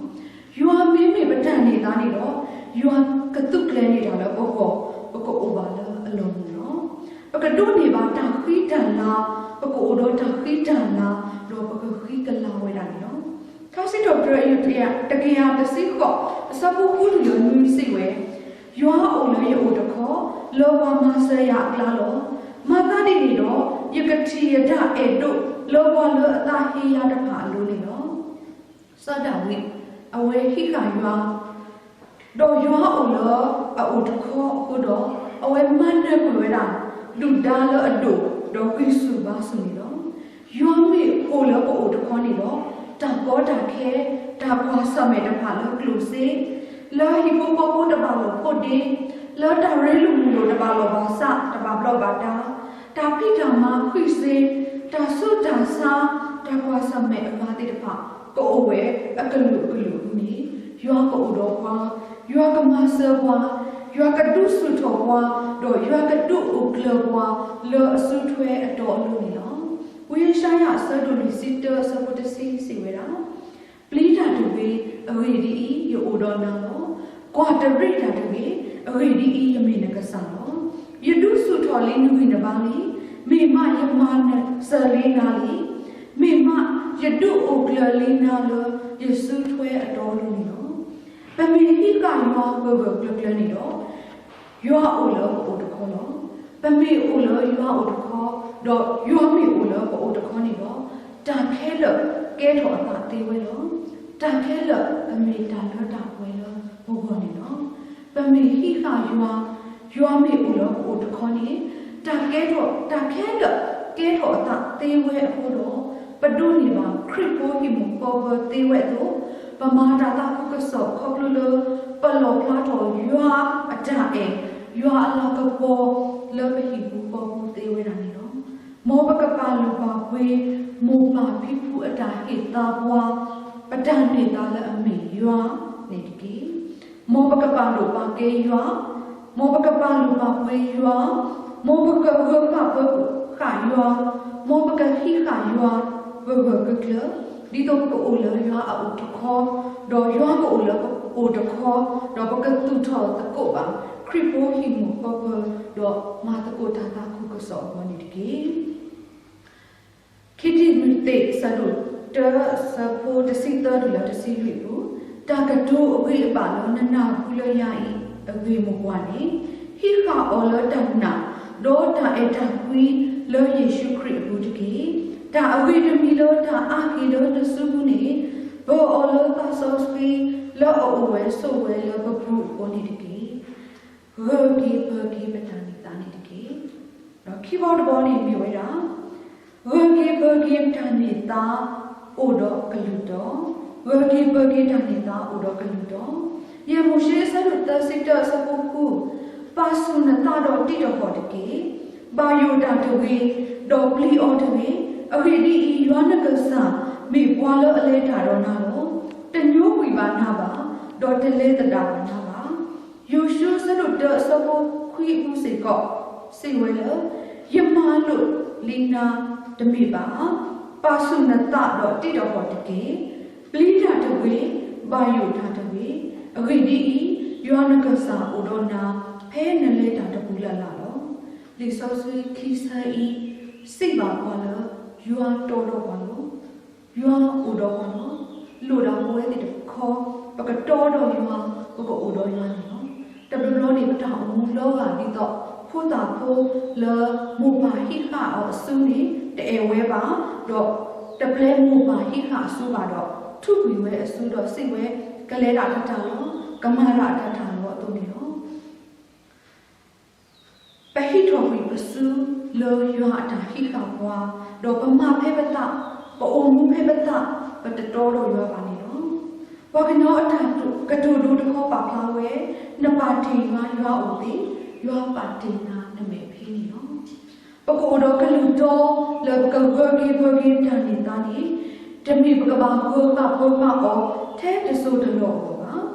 ယွၤမ့မ့ၢ်ပတၢ်န့ၢ်သါန့ၣ်ဒီး, ယွၤကသုးကျဲၤန့ၢ်တၢ်လၢပဂီၢ်, ပကအိၣ်ဘၣ်လၢအလီၢ်မုာ်လီၤ. ပကဒိးန့ၢ်ဘၣ်တၢ်ဃံတၢ်လၤ, ပကအိၣ်ဒီးတၢ်ဃံတၢ်လၤ, ဒီးပကဃံကလၤဝဲဒၣ်န့ၣ်လီၤ. ထါစံးထီၣ်ပတြၢၤအယုၢ်တကယၤတဆံဃိး, အဆၢဖိဃုတုၤလၢနွံစံးဝဲ, ယွၤအိၣ်လၢယအိၣ်တခီ, လၢပှၤမၤစၢၤယၤအကျါလီၤ. မၤသးဒ်န့ၣ်ဒီး, ယကထံၣ်ယတၢ်အဲၣ်ဒိးလၢပှၤလၢအသးဟ့ယၤတဖၣ်အလိၤန့ၣ်လီၤ. စီၤဒၤဝံး အဝဲဟံးဃာ်ယွၤ, ဒီးယွၤအိၣ်လၢအအိၣ်တခီအဃိဒီး, အဝဲမၤနၢၤကွံာ်ဝဲဒၣ် ဒုၣ်ဒါလၢအဒိၣ်ဒီးဂံၢ်ဆူၣ်ဘါဆူၣ်န့ၣ်လီၤ. ယွၤမ့ၢ်အိၣ်လၢပအိၣ်တခီန့ၣ်ဒီး, တၢ်ကီတၢ်ခဲ, တၢ်ကွၢ်ဆၢၣ်မဲာ်တဖၣ်လၢကျိၣ်စ့, လၢဟံၣ်ဖိဃီဖိတဘၣ်လီၢ်ဖိးဒ့, လၢတၢ်ရ့လိာ်မုာ်လိာ်တဘၣ်လီၢ်ဘၣ်စး တဘၣ်ဘျီးဘၣ်ဒါ, တၢ်ဖံးတၢ်မၤဃံးစ့, တၢ်ဆူးတၢ်ဆါ, တၢ်ကွၢ်ဆၢၣ်မဲာ်အဂၤသ့ၣ်တဖၣ် ကအိၣ်ဝဲအကလုာ်ကလုာ်အပူၤန့ၣ်, ယွၤကအိၣ်ဒီးပှၤ, ယွၤကမၤစၢၤပှၤ, ယွၤကဒုးဆူၣ်ထီၣ်ပှၤ, ဒီးယွၤကဒုးအိၣ်ကျၢၤပှၤ လၢအစုထွဲအတီအလိၤန့ၣ်လီၤ. ဝံယၡါယၤအဆၢဒိၣ်လွံၢ်ဆံတၢ အဆၢဖိတဆံစံးဝဲဒၣ်, ပျံၤတၢ်တဂ့ၤ, အဂ့ၢ်ဒ်အံၤ, ယအိၣ်ဒီးနၤလီၤ. ကွၢ်တရံးတၢ်တဂ့ၤ, အဂ့ၢ်ဒ်အံၤ, ယမ့ၢ်နကစၢ်လီၤ. ယဒုးဆူၣ်ထီၣ်လံနဂံၢ်နဘါလံ, မ့ၢ်မးယမၤနစၢၤလံနၤလံ, မ့ၢ်မးယဒုးအိၣ်ကျၢၤလံနၤလၢယစုထွဲအတီအလိၤန့ၣ်လီၤ. ပမ့ၢ်ဟံးဃာ်ယွၤဂၢၢ်ဂၢၢ်ကျၢၤကျၢၤန့ၣ်ဒီး, ယွၤအိၣ်လၢပအိၣ်တခီလီၤ. ပမ့ၢ်အိၣ်လၢယွၤအိၣ်တခီ, ဒီးယွၤမ့ၢ်အိၣ်လၢပအိၣ်တခီန့ၣ်ဒီး, တၢ်ခဲလၢာ်ကဲထီၣ်အသးသ့ဝဲလီၤ. တၢ်ခဲလၢာ်ကမ့ၢ်တၢ်လၢတၢ်ပှဲၤလၢပဂီၢ်န့ၣ်လီၤ. ပမ့ၢ်ဟံးဃာ်ယွၤ, ယွၤမ့ၢ်အိၣ်လၢပအိၣ်တခီန့ၣ်, တၢ်ကဲထီၣ်, တၢ်ခဲလၢာ်ကဲထီၣ်အသးသ့ဝဲအဃိဒီး, ပဒိးန့ၢ်ဘၣ်ခရံာ်ဖိဟံၣ်မုာ်ဃီပၢၤသ့ဝဲအသိး, ပမၤတၢ်သးခုကစီၣ်ခီဖျိလၢ ပလီၣ်ဖျါထီၣ်ယွၤအတၢ်အဲၣ်, ယွၤအလၤကပီၤလၢပဟံၣ်ပူၤဃီပူၤသ့ဝဲဒၣ်န့ၣ်လီၤ. မ်ပကပာ်လုၢ်ပာ်ပှ့ၤ မိၢ်ပၢ်ဖံဖုအတၢ်ဟ့ၣ်သါပှၤ, ပတၢ်န့ၢ်သါလၢအမ့ၢ်ယွၤန့ၣ်တက့ၢ်. မ်ပကပာ်လုၢ်ပာ်ကဲယွၤ, မ်ပကပာ်လုၢ်ပာ်ပှ့ၤယွၤ, မ်ပကဂၢၤဃာ်ပၢဃာ်ယွၤ, မ်ပကဟံးဃာ်ယွၤ ဂၢၢ်ဂၢၢ်ကျၢၤကျၢၤ, ဒ်သိးပကအိၣ်လၢယွၤအအိၣ်တခီ, ဒီးယွၤကအိၣ်လၢပအိၣ်တခီ, ဒီးပကသူၣ်ထီၣ်သကိးဘၣ် ခရံာ်ဖိဟံၣ်မုာ်ဃီပၢၤ, ဒီးမၤသကိးတၢ်သးခုကစီၣ်အဂီၢ်န့ၣ်တက့ၢ်. ခံတံၤမသ့း အဆၢဒိၣ်တၢ အဆၢဖိတဆံသၢတုၤလၢတဆံလွံၢ်အပူၤ, တၢ်ကတိၤအဂ့ၤအဘၣ်လၢနနၢ်ဟူလၢယၤအံၤ အဂ့ၢ်မိၢ်ပှၢ်န့ၣ်, ဟံးဃာ်အီၤလၢတၢ်နာ်, ဒီးတၢ်အဲၣ်တၢ်ကွံလၢယ့ၣ်ၡူးခရံာ်အပူၤတက့ၢ်. တၢ်အဂ့ၤတမံၤလၢတၢ်အါက့ၤလၢနစုပူၤန့ၣ်, ပၢၤအီၤလၢသးစီဆှံလၢအအိၣ်ဝဲဆိးဝဲလၢပပူၤအဃိန့ၣ်တက့ၢ်. ဂၢၢ်က့ၤပၢၤက့ၤပတၢ်န့ၢ်သါန့ၣ်တက့ၢ်. ဒီးခံဘီတဘီန့ၣ်မ့ၢ်ဝဲဒၣ် ဂၢၢ်က့ၤပၢၤက့ၤတၢ်န့ၢ်သါအိၣ်ဒီးကလုၢ်တီ, ဂၢၢ်က့ၤပၢၤက့ၤတၢ်န့ၢ်သါအိၣ်ဒီးကလုၢ်တီ. ယဲၢ်မိၤၡ့ အဆၢဒိၣ်သၢဆံတၢ အဆၢဖိဃု, ပာ်ဆူၣ်နသးဒီးတံးတဟီၣ်တက့ၢ်. ဘၣ်ယိၣ်တၢ်တဂ့ၤ, ဒီးပျံၤအီၤတဂ့ၤ. အဂ့ၢ်ဒ်အံၤ, ယွၤနကစၢ်မ့ၢ်ပှၤလၢအလဲၤတၢ်ဒီးနၤလီၤ. တညိကွံာ်ဘၣ်နၤဘၣ်, ဒီးတလဲၤသဒၣ်ဘၣ်နၤဘၣ်. ယိၤၡူ အဆၢဒိၣ်တၢ အဆၢဖိခွံအပူၤစ့ၢ်ကီး စံးဝဲလၢ ယမၤလိာ်လံနၤတမ့ၢ်ဘၣ်ဧါ. ပာ်ဆူၣ်နသးဒီးတံးတဟီၣ်တက့ၢ်. ပျံၤတၢ်တဂ့ၤ, ဘၣ်ယိၣ်တၢ်တဂ့ၤ. အဂ့ၢ်ဒ်အံၤ, ယွၤနကစၢ်အိၣ်ဒီးနၤ ဖဲနလဲၤတၢ်တပူၤလၢ်လၢ်လီၤ. လံာ်စီဆှံခံဆၢအံၤ စံးဘၣ်ပှၤလၢ ယွၤတီဒီးပှၤလီၤ. ယွၤအိၣ်ဒီးပှၤလီၤ. လိၣ်ဒၣ်ပဝဲသ့ၣ်တခီ ပကတီဒီးယွၤ, ပကအိၣ်ဒီးယွၤန့ၣ်လီၤ. တဘျီဘျီန့ၣ် ပတၢ်အိၣ်မူလီၤဂာ်ဒ်သိး ဖိသၣ်ဖိလၢမိၢ်ပၢ်ဟံးဃာ်အီၤအစုန့ၣ် တအဲၣ်ဝဲဘၣ်, ဒီးတပျဲမိၢ်ပၢ်ဟံးဃာ်အစုဘၣ်ဒီး ထုးကွံာ်ဝဲအစုဒီးစံးဝဲ ကလဲၤဒၣ်တၢ်တၢ်လီၤ, ကမၤဒၣ်တၢ်တၢ်လီၤအသိးန့ၣ်လီၤ. ပဟံးထီၣ်ကွံာ်ပစုလၢယွၤအတၢ်ဟံးဃာ်ပှၤ, ဒီးပမၤဖဲပသး, ပအိၣ်မူဖဲပသး, ပတတီဒီးယွၤဘၣ်န့ၣ်လီၤ. ပှၤကညီအတၢ်ကတိၤဒိတခီပာ်ဖျါဝဲ, နပာ်တ့ၢ်ယွၤ ယွၤအိၣ်သ့, ယွၤပာ်တ့ၢ်နၤ နမဲာ်ဖံန့ၣ်လီၤ. ပကအိၣ်ဒီးကလုၢ်တီလၢပကဂၢၢ်က့ၤပၢၤက့ၤတၢ်န့ၢ်သါန့ၣ်, တမ့ၢ်ပကဘၣ်ဂၢၤဃာ်ပၢၤဃာ်အီၤထဲတစိၤတလီၢ်အဂီၢ်ဘၣ်.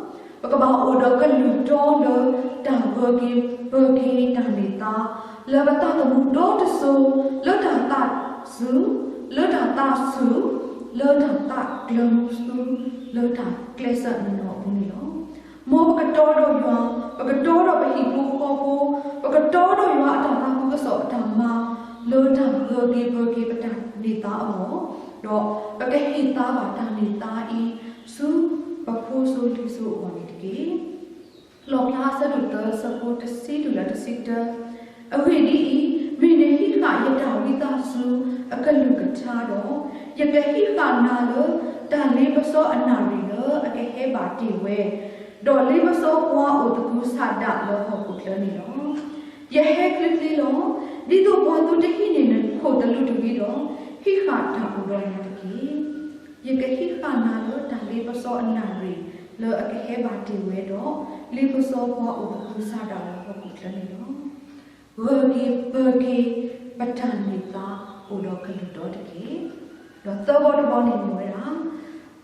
ပကဘၣ်အိၣ်ဒီးကလုၢ်တီလၢတၢ်ဂၢၢ်က့ၤပၢၤက့ၤတၢ်န့ၢ်သါ လၢပသးသမူဒီတစိၤ, လၢတၢ်သးစူၤ, လၢတၢ်သးဆူၣ်, လၢတၢ်သးကျၢၤမူဆူ, လၢတၢ်ကျဲးစၢးနီၢ်နီၢ်အပူၤန့ၣ်လီၤ. မ်ပကတီဒီးယွၤ, ပကတီဒီးပဟံၣ်ဖိဃီဖိ, ပကတီဒီးယွၤအတၢ်သးခုကစီၣ်အတၢ်မၤ လၢတၢ်ဂၢၢ်က့ၤပၢၤက့ၤပတၢ်န့ၢ်သါအဂီၢ်, ဒီးပကဟ့ၣ်သါဘၣ်တၢ်န့ၢ်သါအံၤ ဆူပဖိဆူလံၤဆူအဂီၢ်န့ၣ်တက့ၢ်. လီၣ်ဖျါအဆၢဒိၣ်သၢ အဆၢဖိတဆံတုၤလၢတဆံတၢ, အဂ့ၢ်ဒ်အံၤ, မ့ၢ်နဟံးဃာ်ယတၢ်ဝံသးစူၤအကလုၢ်ကထါဒီး, ယကဟံးဃာ်နၤလၢတၢ်လ့ပစီအနၣ်ရံၣ်လၢအကဟဲဘၣ်တ့ၢ်ဝဲ, ဒီးလ့ပစီပှၤအိၣ်သကုၤဆးဒးလၢဟီၣ်ခိၣ်ချၢန့ၣ်လီၤ. ယဟဲချ့ချ့လီၤ. ဒ်သိးပှၤသုတဟံးန့ၢ်နခိၣ်သလုးတဂ့ၤဒီး, ဟံးဃာ်တၢ်အိၣ်ဒီးနၤတက့ၢ်. ယကဟံးဃာ်နၤလၢတၢ်လ့ပစီအနၣ်ရံၣ်လၢအကဟဲဘၣ်တ့ၢ်ဝဲဒီး, လ့ပစီပှၤအိၣ်သကုၤဆးဒးလၢဟီၣ်ခိၣ်ချၢန့ၣ်လီၤ. ဂၢၢ်က့ၤပၢၤက့ၤပတၢ်န့ၢ်သါအိၣ်ဒီးကလုၢ်တီတက့ၢ်. ဒီးသၢဘီတဘီန့ၣ်မ့ၢ်ဝဲဒၣ်,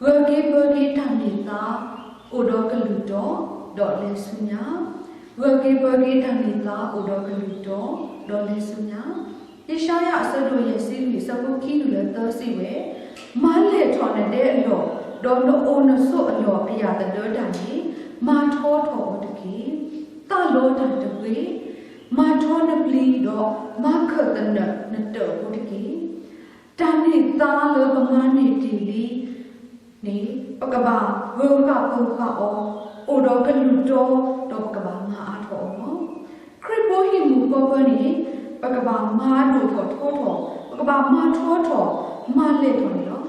ဂၢၢ်က့ၤပၢၤက့ၤတၢ်န့ၢ်သါအိၣ်ဒီးကလုၢ်တီ, ဒီးလဲၤဆူညါ, ဂၢၢ်က့ၤပၢၤက့ၤတၢ်န့ၢ်သါအိၣ်ဒီးကလုၢ်တီ, ဒီးလဲၤဆူညါ. ယၡါယၤအဆၢဒိၣ်ယဲၢ်ဆံလွံၢ် အဆၢဖိခံတုၤလၢသၢစံးဝဲ, မၤလဲၢ်ထီၣ်နဒဲအလီၢ်, ဒီးနအိၣ်နဆိးအလီၢ်အယၣ်သဒၢတၢ်န့ၣ်, မၤထီထီၣ်အီၤတက့ၢ်. သးလီတၢ်တဂ့ၤ, မၤထီနပျံၤဒီးမၤခၢၣ်သနၢၣ်နတၢၣ်ဖိတက့ၢ်. တၢ်န့ၢ်သါလၢပမၤန့ၢ်တ့ၢ်လံန့ၣ်, ပကဘၣ်ဂၢၤဃာ်ပၢၤဃာ်အီၤ, အိၣ်ဒီးကလုၢ်တီ, ဒီးပကဘၣ်မၤအါထီၣ်အီၤလီၤ. ခရံာ်ဖိဟံၣ်မုၢ်ဃီပၢၤန့ၣ်, ပကဘၣ်မၤဒိၣ်ထီၣ်ထီထီၣ်, ပကဘၣ်မၤထီထီၣ်, မၤလဲၢ်ထီၣ်န့ၣ်လီၤ.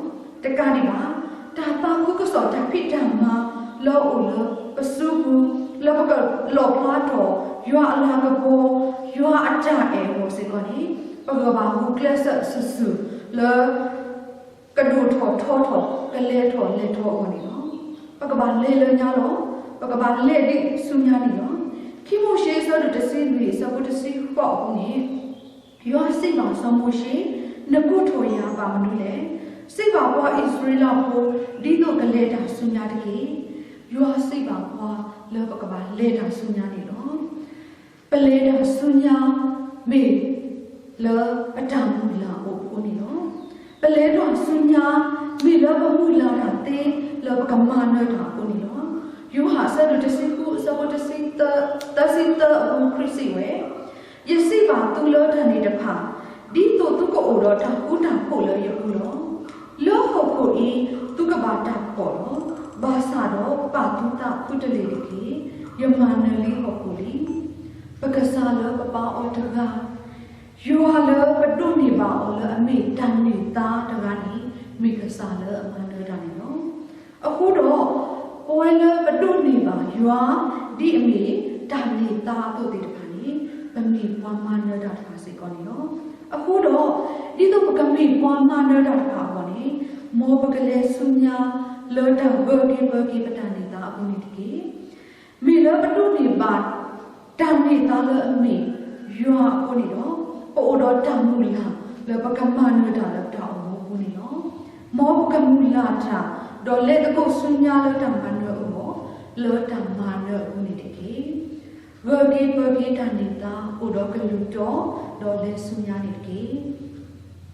တကးဒံးဘၣ်, တၢ်သးခုကစီၣ်တၢ်ဖံးတၢ်မၤလၢအအိၣ်လၢပစုပူၤ, လၢပကလီၣ်ဖျါထီၣ်ယွၤအလၤကပီၤ, ယွၤအတၢ်အဲၣ်အဂီၢ်စ့ၢ်ကီးန့ၣ်, ပကဘၣ်ဂုာ်ကျဲးစၢးစုာ်စုာ်လၢ ကဒိၣ်ထီၣ်ထီထီၣ်, ကလဲၤထီၣ်လဲၤထီၣ်အဂီၢ်န့ၣ်လီၤ. ပကဘၣ်လဲၤလၢညါလီၤ. ပကဘၣ်လဲၤဒံးဆူညါန့ၣ်လီၤ. ခံမိၤၡ့အဆၢဒိၣ်တဆံလွံၢ် အဆၢဖိတဆံဃိးအပူၤန့ၣ်, ယွၤစံးဘၣ်စီၤမိၤၡ့, နကိးထီၣ်ယၤဘၣ်မနုၤလဲၣ်. စံးဘၣ်ပှၤအံၣ်စရ့လးဖိ, ဒ်သိးကလဲၤတၢ်ဆူညါတက့ၢ်. ယွၤစံးဘၣ်ပှၤလၢပကဘၣ်လဲၤတၢ်ဆူညါန့ၣ်လီၤ. ပလဲၤတၢ်ဆူညါမ့ၢ်လၢပတၢ်မုၢ်လၢ်အိၣ်အဃိန့ၣ်လီၤ. ပလဲၤတၢ်ဆူညါ မ့ၢ်လၢပမုၢ်လၢ်တၢ်သ့လၢပကမၤနၢၤတၢ်အဃိန့ၣ်လီၤ. ယိၤဟၣ်အဆၢဒိၣ်တဆံဃု အဆၢဖိတဆံသၢ, သၢဆံသၢအပူၤ ခရံာ်စံးဝဲ, ယစံးဘၣ်သုလၢတၢ်န့ၣ်တဖၣ်, ဒ်သိးသုကအိၣ်ဒီးတၢ်ဃူတၢ်ဖိးလၢယပူၤလီၤ. လၢဟီၣ်ခိၣ်အံၤ သုကဘၣ်တၢ်ဖှီၣ်လီၤ. ဘၣ်ဆၣ်ဒီးပာ်သုသးသုတလ့ၤတက့ၢ်. ယမၤနၢၤလံဟီၣ်ခိၣ်လံ. ပကစၢ်လၢပပာ်အီၤတဂၤ, ယွၤလၢပဒိးန့ၢ်ဘၣ်အီၤလၢအမ့ၢ်တၢ်န့ၢ်သါတဂၤန့ၣ်, မ့ၢ်ကစၢ်လၢအမၤနၢၤတၢ်န့ၣ်လီၤ. အဃိဒီး, ပဝဲလၢပဒိးန့ၢ်ဘၣ်ယွၤ ဒ်အမ့ၢ်တၢ်န့ၢ်သါအသိးသ့ၣ်တဖၣ်န့ၣ်, ပမ့ၢ်ပှၤမၤနၢၤတၢ်တဖၣ်စ့ၢ်ကီးန့ၣ်လီၤ. အဃိဒီး, ဒ်သိးပကမ့ၢ်ပှၤမၤနၢၤတၢ်တဖၣ်အဂီၢ်န့ၣ်, မ်ပကလဲၤဆူညါလၢတၢ်ဂၢၢ်က့ၤပၢၤက့ၤပတၢ်န့ၢ်သါအပူၤန့ၣ်တက့ၢ်. မ့ၢ်လၢပဒိးန့ၢ်ဘၣ် တၢ်န့ၢ်သါလၢအမ့ၢ်ယွၤအဃိန့ၣ်ဒီး, ပအိၣ်ဒီးတၢ်မုၢ်လၢ်လၢပကမၤနၢၤတၢ်လၢပတၢ်အိၣ်မူအပူၤန့ၣ်လီၤ. မ်ပကမုၢ်လၢ်တၢ်, ဒီးလဲၤသကိးဆူညါလၢတၢ်မၤနၢၤအဂီၢ်, လၢတၢ်မၤနၢၤအပူၤန့ၣ်တက့ၢ်. ဂၢၢ်က့ၤပၢၤက့ၤတၢ်န့ၢ်သါအိၣ်ဒီးကလုၢ်တီ, ဒီးလဲၤဆူညါန့ၣ်တက့ၢ်.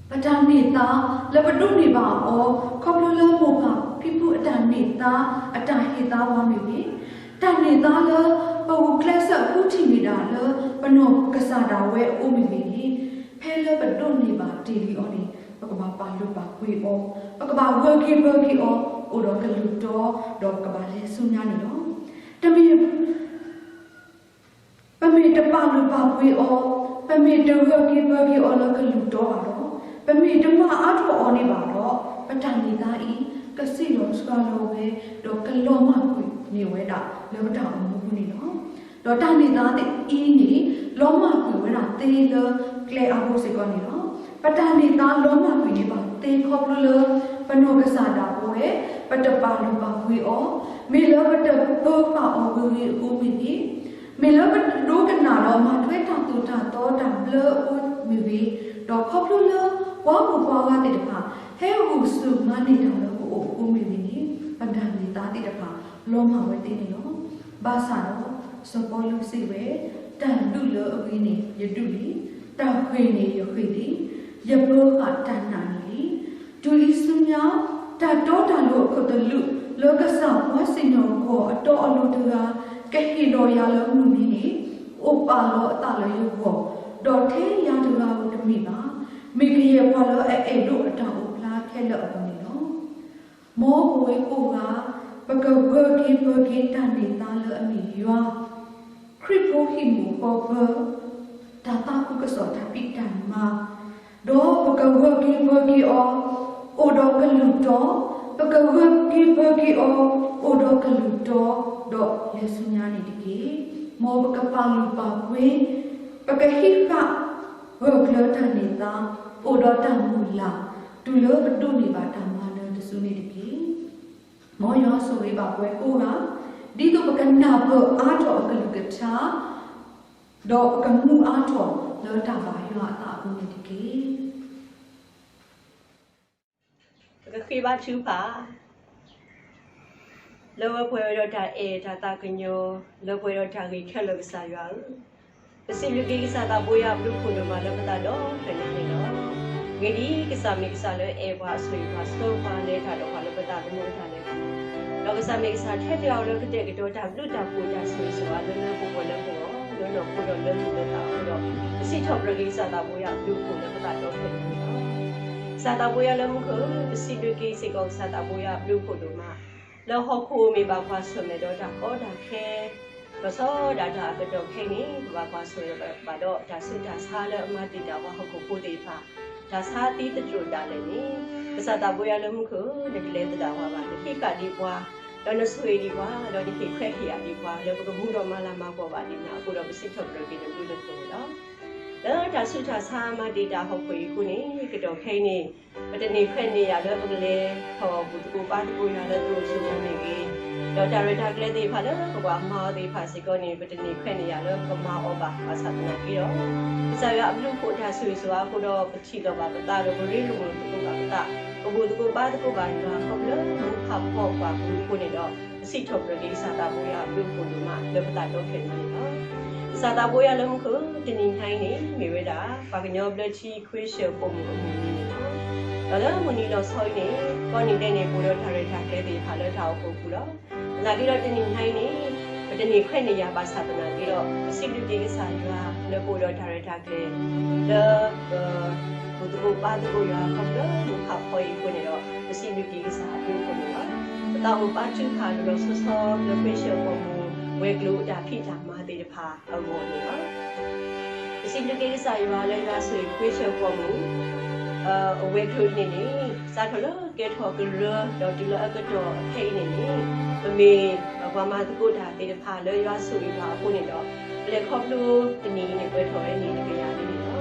ပတၢ်န့ၢ်သါလၢပဒိးန့ၢ်ဘၣ်အီၤ, ခီဖျိလၢမိၢ်ပၢ်ဖံဖုအတၢ်န့ၢ်သါ, အတၢ်ဟ့ၣ်သါပှၤမ့ၢ်ဂ့ၤ, တၢ်န့ၢ်သါလၢပဂုာ်ကျဲးစၢးဃုထံၣ်န့ၢ်ဒၣ်လၢပနီၢ်ကစၢ်ဒၣ်ဝဲအအိၣ်မ့ၢ်ဂ့ၤန့ၣ်, ဖဲလၢပဒိးန့ၢ်ဘၣ်တ့ၢ်လံအီၤန့ၣ်, ပကဘၣ်ပာ်လုၢ်ပာ်ပှ့ၤအီၤ, ပကဘၣ်ဂၢၢ်က့ၤပၢၤက့ၤအီၤ, အိၣ်ဒီးကလုၢ်တီ, ဒီးပကဘၣ်လဲၤဆူညါန့ၣ်လီၤ. တမ့ၢ် ပမ့ၢ်တပာ်လုၢ်ပာ်ပှ့ၤအီၤ, ပမ့ၢ်တဂၢၢ်က့ၤပၢၤက့ၤအီၤလၢကလုၢ်တီဘၣ်ဒီး, ပမ့ၢ်တမၤအါထီၣ်အီၤန့ၣ်ဘၣ်ဒီး, ပတၢ်န့ၢ်သါအံၤ ကစံၣ်လီၤစှၤလီၤဝဲ, ဒီးကလီၤမၢ်ကွံာ်န့ၢ်ဝဲဒၣ်လၢပတၢ်အိၣ်မူအပူၤန့ၣ်လီၤ. ဒီးတၢ်န့ၢ်သါအံၤန့ၣ်, လီၤမၢ်ကွံာ်ဝဲဒၣ်သ့လၢကျဲအါဘိစ့ၢ်ကီးန့ၣ်လီၤ. ပတၢ်န့ၢ်သါလီၤမၢ်ကွံာ်န့ၢ်ဘၣ်သ့ခီဖျိလၢ ပနီၢ်ကစၢ်ဒၣ်ပဝဲ, ပတပာ်လုၢ်ပာ်ပှ့ၤအီၤ, မ့ၢ်လၢပတပၢၤဃာ်အီၤဂ့ၤဂ့ၤအဃိမ့ၢ်ဂ့ၤ, မ့ၢ်လၢပဒိကနၣ်ဒီးမၤထွဲတၢ်သိၣ်တၢ်သီတၢ်ဘျၢအဃိမ့ၢ်ဂ့ၤ, ဒီးခီဖျိလၢပှၤဂုၤပှၤဂၤသ့ၣ်တဖၣ် ဟဲဂုာ်ဆူၣ်မၤန့ၢ်တၢ်လၢပအိၣ်အဃိမ့ၢ်ဂ့ၤန့ၣ်, ပတၢ်န့ၢ်သါသ့ၣ်တဖၣ် လီၤမၢ်ဝဲသ့န့ၣ်လီၤ. ဘၣ်ဆၣ်ဒီး, စီၤပီလူးစံးဝဲ, တၢ်ဒုးလၢအဂ့ၤန့ၣ်ယဒုးလံ, တၢ်ဃ့ၢ်န့ၣ်ယဃ့ၢ်လံ, ယပၢဃာ်တၢ်နာ်န့ၣ်လံ. တုၤအံၤဆူညါ, တၢ်တီတၢ်လိၤအခိၣ်သလုး လၢကစၢ်ပှၤစံၣ်ညီၣ်ကွီၢ်အတီအလိၤတဂၤ ကဟ့ၣ်လီၤယၤလၢမုၢ်နံၤန့ၣ်, အိၣ်ပာ်လီၤအသးလၢယဂီၢ်, ဒီးထဲယၤတဂၤဧိၤတမ့ၢ်ဘၣ်, မ့ၢ်ကယဲၢ်ပှၤလၢအအဲၣ်ဒိးအတၢ်အိၣ်ဖျါခဲလၢာ်အဂီၢ်န့ၣ်လီၤ. မ်ပဝဲကိးဂၤ, ပကဂၢၢ်က့ၤပၢၤက့ၤတၢ်န့ၢ်သါလၢအမ့ၢ်ယွၤ ခရံာ်ဖိဟံၣ်မူးဃီပၢၤ တၢ်သးခုကစီၣ်တၢ်ဖံးတၢ်မၤ, ဒီးပကဂၢၢ်က့ၤပၢၤက့ၤအီၤ အိၣ်ဒီးကလုၢ်တီ, ပကဂၢၢ်က့ၤပၢၤက့ၤအီၤ အိၣ်ဒီးကလုၢ်တီ, ဒီးလဲၤဆူညါန့ၣ်တက့ၢ်. မ်ပကပာ်လုၢ်ပာ်ပှ့ၤ, ပကဟံးဃာ်ဂၢၢ်ကျၢၤတၢ်န့ၢ်သါ, အိၣ်ဒီးတၢ်မုၢ်လၢ်, တုၤလၢပဒိးန့ၢ်ဘၣ်တၢ်မၤနၢၤတစုန့ၣ်တက့ၢ်. မ်ယွၤဆိၣ်ဂ့ၤဘၣ်ပှၤကိးဂၤ, ဒ်သိးပကနၢ်ပၢၢ်အါထီၣ်အကလုၢ်ကထါ, ဒီးပကမူအါထီၣ်လၢတၢ်ဘၣ်ယွၤအသးအပူၤန့ၣ်တက့ၢ်. ပကဃ့ဘါထုကဖၣ်, လၢပှဲၤဝဲဒီးတၢ်အဲၣ်တၢ်သးကညီၤ, လၢပှဲၤဒီးတၢ်ဂ့ၤခဲလၢာ်ကစၢ်ယွၤဧၢ, ပစံးဘျုးက့ၤကစၢ်သးဘိယွၤအဘျုးအဖှိၣ်ဒိၣ်မးလၢပသးဒီဖျၢၣ်ညါန့ၣ်လီၤ. အဂ့ၢ်ဒ်အံၤ, ကစၢ်မ့ၢ်ကစၢ်လၢအဲၣ်ပှၤအဆိၣ်ဂ့ၤပှၤဆှၢပှၤလဲၤတၢ်ဒီးပှၤလၢပသးသမူအတၢ်လဲၤအပူၤ, ဒီးကစၢ်မ့ၢ်ကစၢ်ထဲတဂၤလၢကဒဲကဒီးတၢ်ဘျုးတၢ်ဖှိၣ်တၢ်ဆိၣ်ဂ့ၤဆိၣ်ဝါလၢလၢပှဲၤပှဲၤလၢပဂီၢ်, လၢနီၢ်ခိဒီးလၢမုၢ်လၢသးအဃိဒီး, ပစံးထီၣ်ပတြၢၤက့ၤကစၢ်သးဘိယွၤအဘျုးအဖှိၣ်လၢပသးဒီဖျၢၣ်ညါန့ၣ်လီၤ. ကစၢ်သးဘိယွၤလၢမူခိၣ်ဧၢ, ပစံးဘျုးက့ၤစ့ၢ်ကီးကစၢ်သးဘိယွၤအဘျုးအဖှိၣ်ဒိၣ်မး, လၢဟီၣ်ခိၣ်မ့ၢ်ဘၣ်ကွၢ်ဆၢၣ်မဲာ်ဒီးတၢ်ကီတၢ်ခဲ, လီၤဆီဒၣ်တၢ်အကတီၢ်ခဲအံၤန့ၣ် ပဘၣ်ကွၢ်ဆၢၣ်မဲာ်ဘၣ်ဒီးတၢ်ဆူးတၢ်ဆါလၢအမၤတံာ်တာ်ပှၤဟီၣ်ခိၣ်ဖိသ့ၣ်တဖၣ်, တၢ်ဆါသံသတြိာ်ဒၣ်လဲာ်န့ၣ်, ကစၢ်သးဘိယွၤလၢမူခိၣ်ဧၢ, နတလဲၤသဒၣ်ပှၤဘၣ်, နဟ့ၣ်ဃာ်ဒံးပှၤ, ဒီးနဆိၣ်ဂ့ၤဒံးပှၤ, လၢပကမူဒီးမၤလၤမၤကပီၤဘၣ်ဒံးနၤအဃိဒီး ပစံးထီၣ်ပတြၢၤက့ၤနဘျုးနဖှိၣ်န့ၣ်လီၤ. လၢတၢ်ဆူးတၢ်ဆါမၤတံာ်တာ်ဟီၣ်ခိၣ်အံၤအဃိန့ၣ်, ကတီၢ်ခဲအံၤန့ၣ်, ပတန့ၢ်ခွဲးန့ၢ်ယာ်လၢပကလဲၤထီၣ်ဘူၣ်သကိးဘါသကိးယွၤလၢသရိာ်စိမိၤမ့ၢ်ဂ့ၤ, ဒီးတၢ်ရဲၣ်တၢ်ကျဲၤသ့ၣ်တဖၣ်လၢပကဘၣ်မၤအီၤသ့ၣ်တဖၣ်စ့ၢ်ကီးန့ၣ်, ပတန့ၢ်ခွဲးန့ၢ်ယာ်လၢပကမၤအီၤဘၣ်ဘၣ်ဆၣ်သနာ်က့ဒီး, ကစၢ်ယွၤအဘျုးအဖှိၣ်တၢ်ဆိၣ်ဂ့ၤဆိၣ်ဝါအဃိဒီးပထံၣ်လိာ်ဘၣ်ပသးဒီးပရ့လိာ်မုာ်သကိးဘၣ်ပသး, ပဘူၣ်သကိးဘါသကိးဘၣ်ယွၤခီဖျိမူဖးဖီပှၤပူၤအဃိန့ၣ်ဒီး, ပစံးထီၣ်ပတြၢၤက့ၤကစၢ်သးဘိယွၤအဘျုးအဖှိၣ်ဒိၣ်မးလၢပသးဒီဖျၢၣ်ညါန့ၣ်လီၤ. ကစၢ်သးဘိယွၤလၢမူခိၣ်ဧၢ, တနံၤညါအံၤန့ၣ် မ့ၢ်ဝဲဒၣ် ပှၤကညီဘျၢထံခွ့ဆၢၣ်ပိာ်မုၣ်အမုၢ်နံၤန့ၣ်လီၤ. ဒီးလၢမုၢ်နံၤလီၤဆီအံၤန့ၣ်, ကီၢ်နံၤဒဲးန့ၣ် ပအိၣ်ဒီးတၢ်ရဲၣ်တၢ်ကျဲၤသ့ၣ်တဖၣ်လၢတၢ်အိၣ်ဖှိၣ်အပူၤလီၤ. သနာ်က့ဒီးတနံၤညါအံၤန့ၣ်, ပတန့ၢ်ခွဲးန့ၢ်ယာ်ဘၣ်ဆၣ်သနာ်က့ဒီး, ပစံးဘျုးက့ၤကစၢ်ယွၤလၢပအိၣ်ဒီးတၢ်ရဲၣ်တၢ်ကျဲၤ, လၢပ ဘူၣ်သကိးဘါသကိးယွၤခီဖျိမူဖးဖီအံၤအဃိန့ၣ်ဒီး, ပစံးဘျုးက့ၤကစၢ်အဘျုးအဖှိၣ်န့ၣ်လီၤ. ပသးအိၣ်ဘါထုကဖၣ်လီၤလီၤဆီဆီ လၢခွ့ဆၢၣ်ပိာ်မုၣ်ဝဲၤကျိၤအတၢ်ဖံးတၢ်မၤသ့ၣ်တဖၣ်အဂီၢ်န့ၣ်လီၤ. ပစံးဘျုးက့ၤကစၢ်ယွၤလၢယွၤဆိၣ်ဂ့ၤခွ့ဆၢၣ်ပိာ်မုၣ် အဝဲၤကျိၤန့ၣ်န့ၣ်, စးထီၣ်လၢကဲထီၣ်ကရၢ, ဒီးတုၤလၢအကတီၢ်အခဲအံၤန့ၣ်န့ၣ်, ပမ့ၢ်ပှၤမၤသကိးတၢ်သ့ၣ်တဖၣ်လၢယွၤဆိၣ်ဂ့ၤပှၤအဃိန့ၣ်ဒီး, ပလဲၤခီဖျိတနံၤအံၤန့ၣ် ပှဲၤထီၣ်ဝဲနံၣ်တကယၤလံန့ၣ်လီၤ.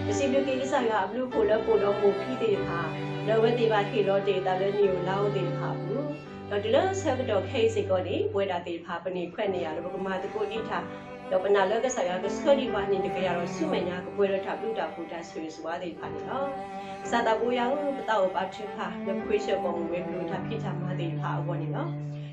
ပစံးဘျုးက့ၤကစၢ်ယွၤအဘျုးအဖှိၣ်လၢပအိၣ်ဒီးမိၢ်ဖံသ့ၣ်တဖၣ်, လၢအဝဲသ့ၣ်ဘၣ်ဟ့ၣ်လီၤတ့ၢ်အသးလၢနံၣ်ဧိၤလါဧိၤသ့ၣ်တဖၣ်အပူၤ, ဒီးတုၤလၢဆၢကတီၢ်ခဲအံၤစ့ၢ်ကီးန့ၣ်, ပဝဲဒၣ်သ့ၣ်တဖၣ် ပန့ၢ်ခွဲးန့ၢ်ယာ်လၢပကမၤသကိးဒံးတၢ်, ဒီးပနာ်လၢကစၢ်ယွၤကဆှၢဒံးပှၤနံၣ်တကယၤဒီးဆူမဲာ်ညါ ကပှဲၤဒီးတၢ်ဘျုးတၢ်ဖှိၣ်တၢ်ဆိၣ်ဂ့ၤဆိၣ်ဝါသ့ၣ်တဖၣ်န့ၣ်လီၤ. ကစၢ်သးဘိယွၤဧၢ, ပသးအိၣ်ဘါထုကဖၣ်လၢခွ့ဆၢၣ်ပိာ်မုၣ်ဝဲၤကျိၤတၢ်ဖံးတၢ်မၤသ့ၣ်တဖၣ်အဂီၢ်န့ၣ်လီၤ.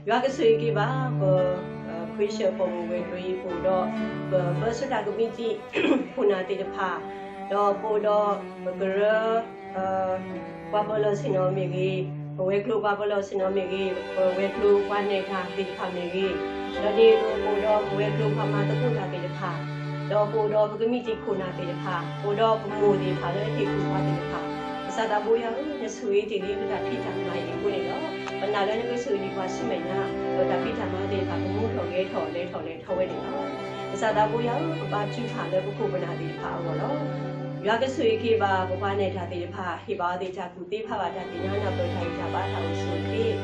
ယွၤကဆိၣ်ဂ့ၤက့ၤဘၣ်ပ ခွ့ဆၢၣ်ပိာ်မုၣ်ဝဲၤကျိၤအံၤ ပအိၣ်ဒီး ပပၢဆှၢတၢ်ကမံးတံာ် ခိၣ်နၢ်သ့ၣ်တဖၣ်, ဒီးပအိၣ်ဒီးပကရၢ ပှၤပၢလီၢ်ဆ့ၣ်နီၤမ့ၢ်ဂ့ၤ, ပဝဲၤကျိၤပှၤပၢလီၢ်ဆ့ၣ်နီၤမ့ၢ်ဂ့ၤ, ပဝဲၤကျိၤပှၤနဲၣ်တၢ်သ့ၣ်တဖၣ်မ့ၢ်ဂ့ၤ, ဒီးန့ၣ်အသိးပအိၣ်ဒီးပဝဲၤကျိၤပှၤမၤသကိးတၢ်သ့ၣ်တဖၣ်, ဒီးပအိၣ်ဒီးပကမံးတံာ်ခိၣ်နၢ်သ့ၣ်တဖၣ်, ပအိၣ်ဒီးပမိၢ်သ့ၣ်တဖၣ်လၢဟ့ၣ်ကူၣ်ပှၤသ့ၣ်တဖၣ်, ကစၢ်သးဘိယွၤဧၢ, နဆိၣ်ဂ့ၤတ့ၢ်လံပတၢ်ဖံးတၢ်မၤအံၤအဃိန့ၣ်ဒီး, ပနာ်လၢနကဆိၣ်ဂ့ၤဒံးပှၤဆူမဲာ်ညါ, ဒီးတၢ်ဖံးတၢ်မၤသ့ၣ်တဖၣ် ကမူထီၣ်ဂဲၤထီၣ်လဲၤထီၣ်လဲၤထီၣ်ဝဲန့ၣ်လီၤ. ကစၢ်သးဘိယွၤဧၢ, ပဘါထုကဖၣ်လၢပခိၣ်ပနၢ်သ့ၣ်တဖၣ်အဂီၢ်လီၤ. ယွၤကဆိၣ်ဂ့ၤက့ၤဘၣ်ပပှၤနဲၣ်တၢ်သ့ၣ်တဖၣ်, ဟ့ၣ်ဘၣ်အီၤသ့ၣ်တၢ်ကူၣ်သ့ ဖးဘၣ်တၢ်သ့ၣ်ညါနၢ်ပၢၢ်တၢ်ဂံၢ်တၢ်ဘါတၢ်အိၣ်ဆူၣ်အိၣ်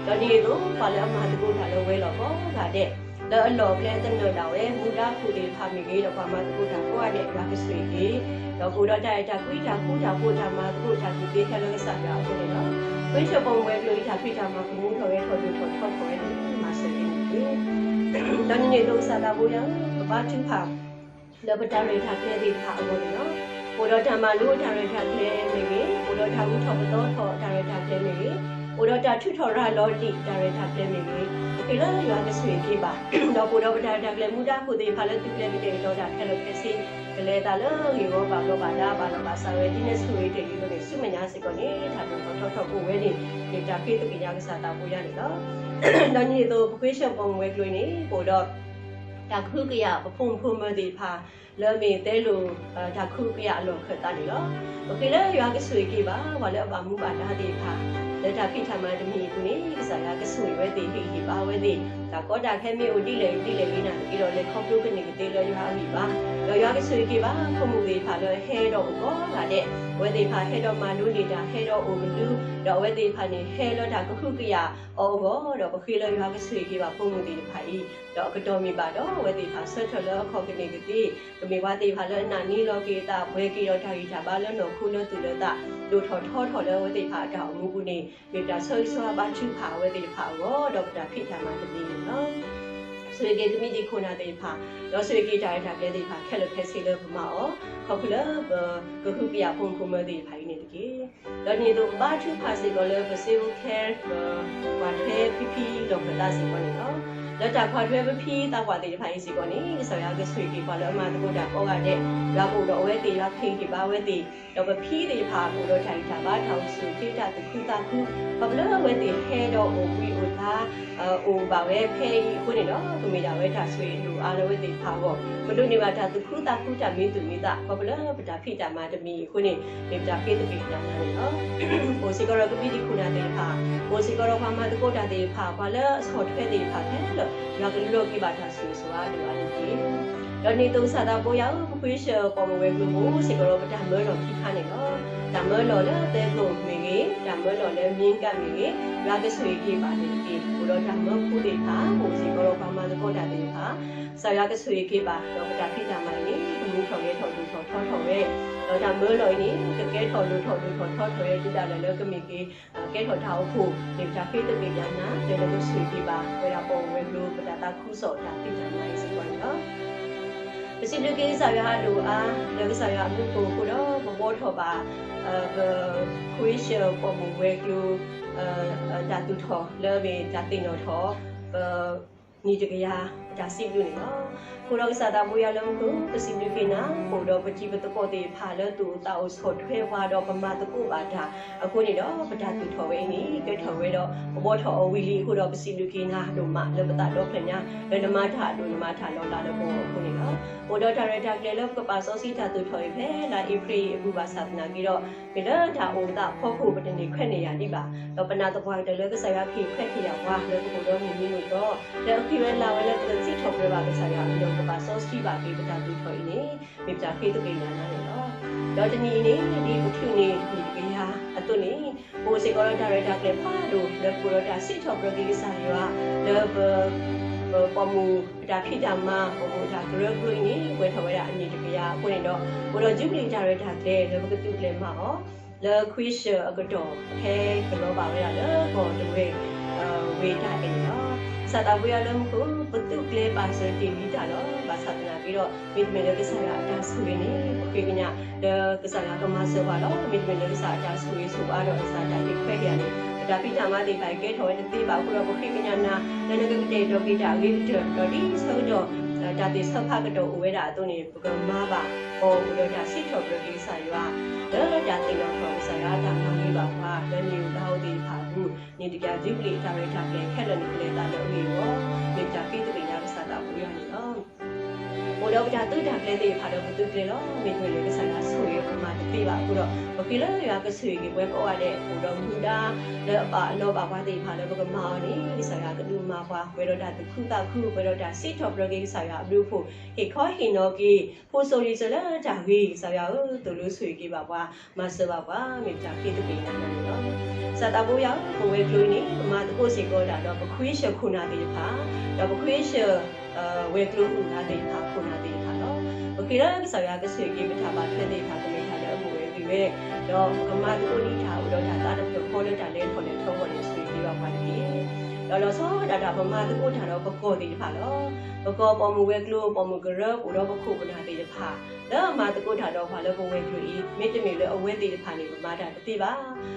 ချ့, ဒီးန့ၣ်အသိးပှၤလၢအမၤသကိးတၢ်လၢဝဲၤလီၢ်ကိးဂၤဒဲး, လၢအလီၢ်အကျဲသနၢၣ်ဒၣ်ဝဲ မူဒါခိၣ်သ့ၣ်တဖၣ်မ့ၢ်ဂ့ၤ, ဒီးပှၤမၤသကိးတၢ်ကိးဂၤဒဲး ယွၤကဆိၣ်ဂ့ၤက့ၤ, ဒီးကအိၣ်ဒီးတၢ်အဲၣ်တၢ်ကွံတၢ်ဃူတၢ်ဖိးတၢ်မၤသကိးတၢ်ကူၣ်သ့ခဲလၢာ်ကစၢ်ယွၤအဃိန့ၣ်လီၤ. ခွ့ဆၢၣ်ပိာ်မုၣ်ဝဲၤကျိၤအံၤ တၢ်ဖံးတၢ်မၤကမူထီၣ်ဂဲၤထီၣ်ဒိၣ်ထီၣ်ထီထီၣ်ဝဲန့ၣ် မၤစၢၤက့ၤန့ၣ်တက့ၢ်. ဒီးန့ၣ်အသိးကစၢ်သးဘိယွၤဧၢ, ပဘါထုကဖၣ် လၢပတၢ်ရဲၣ်တၢ်ကျဲၤသ့ၣ်တဖၣ်အဂီၢ်န့ၣ်လီၤ. ပအိၣ်ဒီးတၢ်မၤလိတၢ်ရဲၣ်တၢ်ကျဲၤမ့ၢ်ဂ့ၤ, ပအိၣ်ဒီးတၢ်ဂုၤထီၣ်ပသီထီၣ်တၢ်ရဲၣ်တၢ်ကျဲၤမ့ၢ်ဂ့ၤ, ပအိၣ်ဒီးတၢ်ထုးထီၣ်ရၤလီၤဒံးတၢ်ရဲၣ်တၢ်ကျဲၤမ့ၢ်ဂ့ၤ, ပဃ့လၢယွၤကဆိၣ်ဂ့ၤက့ၤဘၣ်, ဒီးပအိၣ်ဒီးပတၢ်ရဲၣ်တၢ်ကျဲၤမူဒါခိၣ်သ့ၣ်တဖၣ်လၢသုကျဲၤကတဲာ်ကတီၤတၢ်ခဲလၢာ်ခဲဆ့, ကလဲၤအသးလၢဂ့ၢ်ဝီဘၣ်ဘျီးဘၣ်ဒါဘၣ်လီၤဘၣ်စးဝဲ ဒ်နဆိၣ်ဂ့ၤတ့ၢ်လံအသိးန့ၣ် ဆူမဲာ်ညါစ့ၢ်ကီးန့ၣ် တၢ်ဒိၣ်ထီၣ်ထီထီၣ်အိၣ်ဝဲန့ၣ် မ့ၢ်တၢ်ဃ့သကွံာ်ညါကစၢ်သးဘိယွၤန့ၣ်လီၤ. ဒီးန့ၣ်အသိး ပခွ့ဆၢၣ်ပိာ်မုၣ်ဝဲၤကျိၤအံၤန့ၣ် ပအိၣ်ဒီး တၢ်ကဟုကယာ်ပဖိမုၣ်ဖိမၢၤသ့ၣ်တဖၣ်, လၢအမ့ၢ်သဲလိာ် တၢ်ကဟုကယာ်အလီၢ်ခၢၣ်သးန့ၣ်လီၤ. ပဃ့လၢယွၤကဆိၣ်ဂ့ၤက့ၤဘၣ် ပှၤလၢအဘၣ်မူဘၣ်ဒါသ့ၣ်တဖၣ် လၢတၢ်ဖံးတၢ်မၤတမံၤအပူၤန့ၣ် ကစၢ်ယွၤကဆိၣ်ဂ့ၤဝဲသ့ၣ် ဟ့ၣ်ဂံၢ်ဟ့ၣ်ဘါဝဲသ့ၣ် တၢ်ကီတၢ်ခဲမ့ၢ်အိၣ်ဒ်လဲၣ်ဒ်လဲၣ်ဂ့ၤ နာ်သက့ဒီး လဲၤခီဖျိကန့ၢ်ကသ့လၢယွၤအဂံၢ်ဘါ, ဒီးယွၤကဆိၣ်ဂ့ၤက့ၤဘၣ် ဖိမုၣ်သ့ၣ်တဖၣ်လၢဟဲဒီးအိၣ်ကိးဂၤဒဲး, အဝဲသ့ၣ်တဖၣ်ဟဲဒီးမၤလိန့ၢ်တၢ် ဟဲဒီးအိၣ်ကဒု, ဒီးအဝဲသ့ၣ်တဖၣ်န့ၣ် ဟဲလၢတၢ်ကဟုကယာ်အီၤအဂီၢ်, ဒီးပဃ့လၢယွၤကဆိၣ်ဂ့ၤက့ၤဘၣ်ဖိမုၣ်သ့ၣ်တဖၣ်အံၤ, ဒီးအကတီၢ်မ့ၢ်ဘၣ်ဒီး အဝဲသ့ၣ်တဖၣ်ဆၢထၢၣ်လၢအခီၣ်ကန့ၢ်ကသ့, ကမ့ၢ်ပှၤသ့ၣ်တဖၣ်လၢအနာ်န့ၢ်လီၤက့ၤအသး ပှဲၤက့ၤဒီးတၢ်ဂံၢ်တၢ်ဘါလၢနီၢ်ခိလၢသူၣ်လၢသး, ဒိၣ်ထီၣ်ထီထီၣ်လၢအဝဲသ့ၣ်တဖၣ်အတၢ်အိၣ်မူပူၤန့ၣ်, မ့ၢ်ပတၢ်ဆၢဂ့ၤဆၢဝါဘါထုကဖၣ်အဝဲသ့ၣ်တဖၣ်အဂီၢ်, ဒီးပတၢ်ဖံးတၢ်မၤတမံၤန့ၣ်လီၤ. ဆိၣ်ဂ့ၤက့ၤသုမံၤသ့ၣ်ခိၣ်နၢ်သ့ၣ်တဖၣ်, ဒီးဆိၣ်ဂ့ၤက့ၤတၢ်ရဲၣ်တၢ်ကျဲၤသ့ၣ်တဖၣ် ခဲလၢာ်ခဲဆ့လၢပမၤအီၤ, ခီဖျိလၢပကဟုကယာ်ဖိမုၣ်ဖိမုၣ်သ့ၣ်တဖၣ်အံၤန့ၣ်တက့ၢ်. ဒီးဒ်န့ၣ်အသိး ဘါထုကဖၣ်စ့ၢ်ကီးလၢပစ့အိခဲ ပကွၢ်ထွဲဖံဖံလီၢ်ခၢၣ်သးစ့ၢ်ကီးန့ၣ်လီၤ. လၢတၢ်ကွၢ်ထွဲဖံဖံသးပှၢ်သ့ၣ်တဖၣ်အံၤစ့ၢ်ကီးန့ၣ် ကစၢ်ယွၤကဆိၣ်ဂ့ၤက့ၤပှၤလၢအမၤသကိးတၢ်ကိးဂၤဒဲး, ယွၤကအိၣ်ဒီးအဝဲသ့ၣ် ယွၤကဟ့ၣ်ဂံၢ်ဟ့ၣ်ဘါဝဲသ့ၣ်, ဒီးပဖံသ့ၣ်တဖၣ်ကအိၣ်ဒီးတၢ်ဂံၢ်တၢ်ဘါ တၢ်အိၣ်ဆူၣ်အိၣ်ချ့ တၢ်သူၣ်ခုသးခု, ခီဖျိလၢအဝဲသ့ၣ်ဟဲဒီးအိၣ်ဘှံးအိၣ်သါ အိၣ်ဘၣ်ဝဲဖဲအံၤအဃိန့ၣ်ဒီး ကမ့ၢ်ဒၣ်ဝဲတၢ်ဆိၣ်ဂ့ၤအဒိၣ်အါလၢအဝဲသ့ၣ်တဖၣ်အဂီၢ်, ပဒိးန့ၢ်ဘၣ်တၢ်သူၣ်ခုသးခု တၢ်မံသူၣ်မံသး ခီဖျိလၢပတၢ်ဖံးတၢ်မၤတမံၤအံၤအဃိန့ၣ် မ့ၢ်ပတၢ်ဃ့သပ့ၤကညးနၤန့ၣ်လီၤ. အိၣ်စ့ၢ်ကီးဒီးကဘံးတံာ်ခိၣ်နၢ်သ့ၣ်တဖၣ်, အိၣ်စ့ၢ်ကီးဒီးပှၤမၤသကိးတၢ်သ့ၣ်တဖၣ်, ပှၤလၢအဆီၣ်ထွဲသ့ၣ်တဖၣ်ခဲလၢာ်, ယွၤကလီၤက့ၤဘၣ်တၢ်ဆိၣ်ဂ့ၤဆိၣ်ဝါအဒိၣ်အါန့ၣ်တက့ၢ်. ဒီးဒ်န့ၣ်အသိးကစၢ်သးဘိယွၤဧၢ, ပခွ့ဆၢၣ်ပိာ်မုၣ်ဝဲၤကျိၤပူၤ အိၣ်စ့ၢ်ကီးဒီးပတၢ်မၢလီၢ်ခံခါန့ၣ်လီၤ. တၢ်မၢလီၢ်လၢသဲကျိၤမ့ၢ်ဂ့ၤ, တၢ်မၢလီၢ်လၢမ့ကၣ်မ့ၢ်ဂ့ၤ, ယွၤကဆိၣ်ဂ့ၤက့ၤဘၣ်န့ၣ်တက့ၢ်. အိၣ်ဒီးတၢ်မၢဖိသ့ၣ်တဖၣ်, အိၣ်စ့ၢ်ကီးဒီးပှၤမၤသကိးတၢ်သ့ၣ်တဖၣ်, ကစၢ်ယွၤကဆိၣ်ဂ့ၤက့ၤဘၣ်, ဒီးပတၢ်ဖံးတၢ်မၤအံၤန့ၣ် ကမူထီၣ်ဂဲၤထီၣ်ဒိၣ်ထီၣ်ထီထီၣ်ဝဲ, ဒီးတၢ်မၢလီၢ်အံၤန့ၣ် ကကဲထီၣ်ဒိၣ်ထီၣ်ဒိၣ်ထီၣ်ထီထီၣ်ဝဲ တုၤဒၣ်လဲာ်လၢကမ့ၢ်က့ၤ ကဲထီၣ်တၢ်အိၣ်ဖှိၣ်, မ့ၢ်ပတၢ်ဃ့သပ့ၤကညးနၤ လၢနကဆိၣ်ဂ့ၤက့ၤဘၣ် ပဝဲဒၣ်ပိာ်မုၣ်ဝဲၤကျိၤ ပတၢ်သးခုကစီၣ်တၢ်ဖံးတၢ်မၤအံၤစ့ၢ်ကီးန့ၣ်လီၤ. ပစံးဘျုးက့ၤကစၢ်ယွၤအဒိၣ်အါ လၢကစၢ်ယွၤအဘျုးအဖှိၣ်အဃိဒီး ပဘှီထီၣ်ဘၣ် ပခွ့ဆၢၣ်ပိာ်မုၣ်ဝဲၤကျိၤ တၢ်သူၣ်ထီၣ်လၢအမ့ၢ်တၢ်သ့ၣ်နီၣ်ထီၣ် ပ နံၣ်တကယၤအတၢ်စံးဘျုးန့ၣ်လီၤ. အဃိဒီးကစၢ်သးဘိယွၤလၢမူခိၣ် ပစံးဘျုးက့ၤနၤ ပအိၣ်ဒီးပတံၤပသကိးသ့ၣ်တဖၣ်လၢသူၣ်အိၣ်သးအိၣ်ဆီၣ်ထွဲပှၤဒီးပမၤသကိးဘၣ်တၢ်အဃိန့ၣ်ဒီး ပတၢ်သူၣ်ထီၣ်ဝဲအံၤန့ၣ် ကဲထီၣ်ဝဲဒီးပဘှီထီၣ်အီၤဝံၤလံအဃိဒီး ပစံးဘျုးက့ၤနၤဒိၣ်မးလၢပသးဒီဖျၢၣ်ညါ လၢနမၤတၢ်အဒိၣ်နမၤတၢ်လီၤလးလၢပဂီၢ်အဃိန့ၣ်လီၤ. အိၣ်ဒီးတၢ်ရဲၣ်တၢ်ကျဲၤလၢပကပာ်စီဆှံတၢ်သူၣ်ထီၣ်အံၤဖဲလါအ့ဖြ့ၣ်အံၤအပူၤဘၣ်ဆၣ်သနာ်က့ဒီး မ့ၢ်လၢတၢ်အိၣ်သးအဖီခိၣ် ပတန့ၢ်ခွဲးန့ၢ်ယၤဒံးဘၣ်. ဒီးပနာ်သပှၢ်ကတၢၢ်လၢကစၢ်ယွၤကဟ့ၣ်ခွဲးဟ့ၣ်ယာ်ပှၤလၢပအိၣ်ဒီးမုၢ်နံၤမုၢ်သီ လၢအဃံဝဲလၤဝဲလၢပစံးထီၣ်ပတြၢၤဘၣ်ကစၢ်ယွၤ ဒီးပကပာ်စီဆှံဘၣ်က့ၤပတၢ်သူၣ်ထီၣ်အံၤန့ၣ် မ့ၢ်ပတၢ်ဃ့သပ့ၤကညးနၤန့ၣ်လီၤ. ဒီးတနံၤအံၤန့ၣ် ဒ်ပချုးန့ၢ်နံၣ်တကယၤအသိးန့ၣ် ပအိၣ်စ့ၢ်ကီးဒီးတၢ်ရဲၣ်တၢ်ကျဲၤဖးဒိၣ် လၢပအိၣ်ဒီးတၢ်စံးထီၣ်ပတြၢၤက့ၤကစၢ်ယွၤ လၢပ ပပိာ်မုၣ်ပတၢ်ဖံးတၢ်မၤ ပိာ်မုၣ်တၢ်ကရၢကရိအံၤန့ၣ် ပှဲၤထီၣ်ဝဲဒၣ်အနံၣ်တကယၤအဃိန့ၣ်ဒီး အိၣ်ဒီးယူဘလံၣ်တၢ်ရဲၣ်တၢ်ကျဲၤ လၢပကသုးကျဲၤမၤအီၤ လၢခွ့ဆၢၣ်အကတီၢ် ဟဲကလီၤဘၣ်ဝဲဒၣ်လၢကီၢ်တဝဲၢ် ဝ့ၢ်တၢ်အဲၣ်န့ၣ်လီၤ. ကစၢ်သးပှဲၤအလၢမူခိၣ် ပသုးကျဲၤဘၣ်စၢၤတ့ၢ်လံတၢ်လီၤ. ဘၣ်ဆၣ်သနာ်က့ဒီး မ့တမ့ၢ်လၢကစၢ်ယွၤအတၢ်ဆိၣ်ဂ့ၤန့ၣ် ပဃ့ကညးလၢကစၢ်ယွၤကမၤစၢၤပှၤလီၤ. မ့တမ့ၢ်လၢကစၢ်အတၢ်ဆိၣ်ဂ့ၤဆိၣ်ဝါဒီးကစၢ်တၢ်ဟ့ၣ်ခွဲးဟ့ၣ်ယာ်န့ၣ် ပတၢ်ဖံးတၢ်မၤသ့ၣ်တဖၣ်အံၤ ကဲထီၣ်ဝဲတသ့ဘၣ်အဃိဒီး ပဃ့ကညးနၤ လၢနကကတဲာ်ကတီၤက့ၤတၢ်အဂ့ၤကတၢၢ် ဒီးဒ်ဆၢကတီၢ် တၢ်သ့ၣ်ဆၢဖးကတီၢ်အိၣ်ဝဲဒၣ်အသိးန့ၣ် ပကမၤဘၣ်အီၤအိၣ်ဒီးတၢ်စံးထီၣ်ပတြၢၤက့ၤကစၢ်ယွၤ လၢတၢ်သ့ၣ်နီၣ်ထီၣ်ကစၢ်ယွၤအတၢ်မၤဂ့ၤဘၣ်ပှၤ လၢနံၣ်အိၣ်လါအိၣ်သ့ၣ်တဖၣ်အပူၤ နံၣ်တကယၤယူဘလံၣ် တၢ်ရဲၣ်တၢ်ကျဲၤခဲလၢာ်န့ၣ်ကလဲၤအသးလၢအဂ့ၢ်အဂီၢ် မ့ၢ်တၢ်ဃ့သပ့ၤညါကစၢ်သးပှဲၤအီၤန့ၣ်လီၤ. အိၣ်ဒီးပတၢ်သုးတၢ်ကျဲၤသ့ၣ်တဖၣ်ဒီးပသုးကျဲၤလီၤ. မ့တမ့ၢ်လၢကစၢ်ယွၤဆိၣ်ဂ့ၤပမၤတသ့ဘၣ်အဃိဒီး ပဃ့လၢယွၤကဆိၣ်ဂ့ၤက့ၤပှၤကိးဂၤဒဲး အိၣ်ဒီးမူဒါ လၢအပာ်အလီၢ်ဘၣ်ပှၤသ့ၣ်တဖၣ်လၢပကမၤအီၤန့ၣ် ကစၢ်ယွၤကဒုးမၤပှၤ ပှဲၤဒီးတၢ်သူၣ်ခုသးခု ပှဲၤဒီးတၢ်စံးထီၣ်ပတြၢၤက့ၤကစၢ်ယွၤအဘျုးအဖှိၣ် ဟ့ၣ်ခီဟ့ၣ်နီၤက့ၤ ဖိစိၤလံၤစၢၤလၢတၢ်ဂ့ၤ ကစၢ်ယွၤဧၢ သိၣ်လိဆိၣ်ဂ့ၤက့ၤဘၣ်ပှၤ မၤစၢၤဘၣ်ပှၤ မ့ၢ်ပတၢ်ဃ့သပ့ၤညါနၤန့ၣ်လီၤ. ကစၢ်သးပှဲၤအီၤဧၢ ပဝဲၤကျိၤအံၤန့ၣ် ပမၤသကိးစ့ၢ်ကီးတၢ်ဒီးပခွ့ဆၢၣ်ခိၣ်နၢ်သ့ၣ်တဖၣ် ဒီးပခွ့ဆၢၣ် ဝဲၤကျိၤအုၣ်နၢ်သ့ၣ်တဖၣ် ခိၣ်နၢ်သ့ၣ်တဖၣ်လီၤ. ပဃ့လၢကစၢ်ယွၤကဆိၣ်ဂ့ၤက့ၤပတၢ်ဘၣ်ထွဲသ့ၣ်တဖၣ် ကမ့ၢ်တၢ်လၢအဘူးဝဲဂ့ၤဝဲ ဒီးကမၤသကိးဒံးတၢ်အိၣ်ဒီးတၢ်သးတဖျၢၣ်ဃီလၢတၢ်လဲၤထီၣ်လဲၤထီအဂီၢ်န့ၣ် ဆိၣ်ဂ့ၤက့ၤဘၣ်ပှၤတက့ၢ်. ဒီးလီၤဆီဒၣ်တၢ်ပမၤသကိးတၢ်ဒီးပကီၢ်သ့ၣ်တဖၣ်လီၤ. ပကီၢ်ပိာ်မုၣ်ဝဲၤကျိၤ ပိာ်မုၣ်ကရၢ ပအိၣ်ဒီးပခိၣ်ပနၢ်သ့ၣ်တဖၣ် လၢအမၤသကိးတၢ်ဒီးပှၤလၢပဝဲၤကျိၤအံၤ မ့တမ့ၢ်လၢအဝဲသ့ၣ်တဖၣ်န့ၣ် ပမၤတၢ်တသ့ဘၣ်.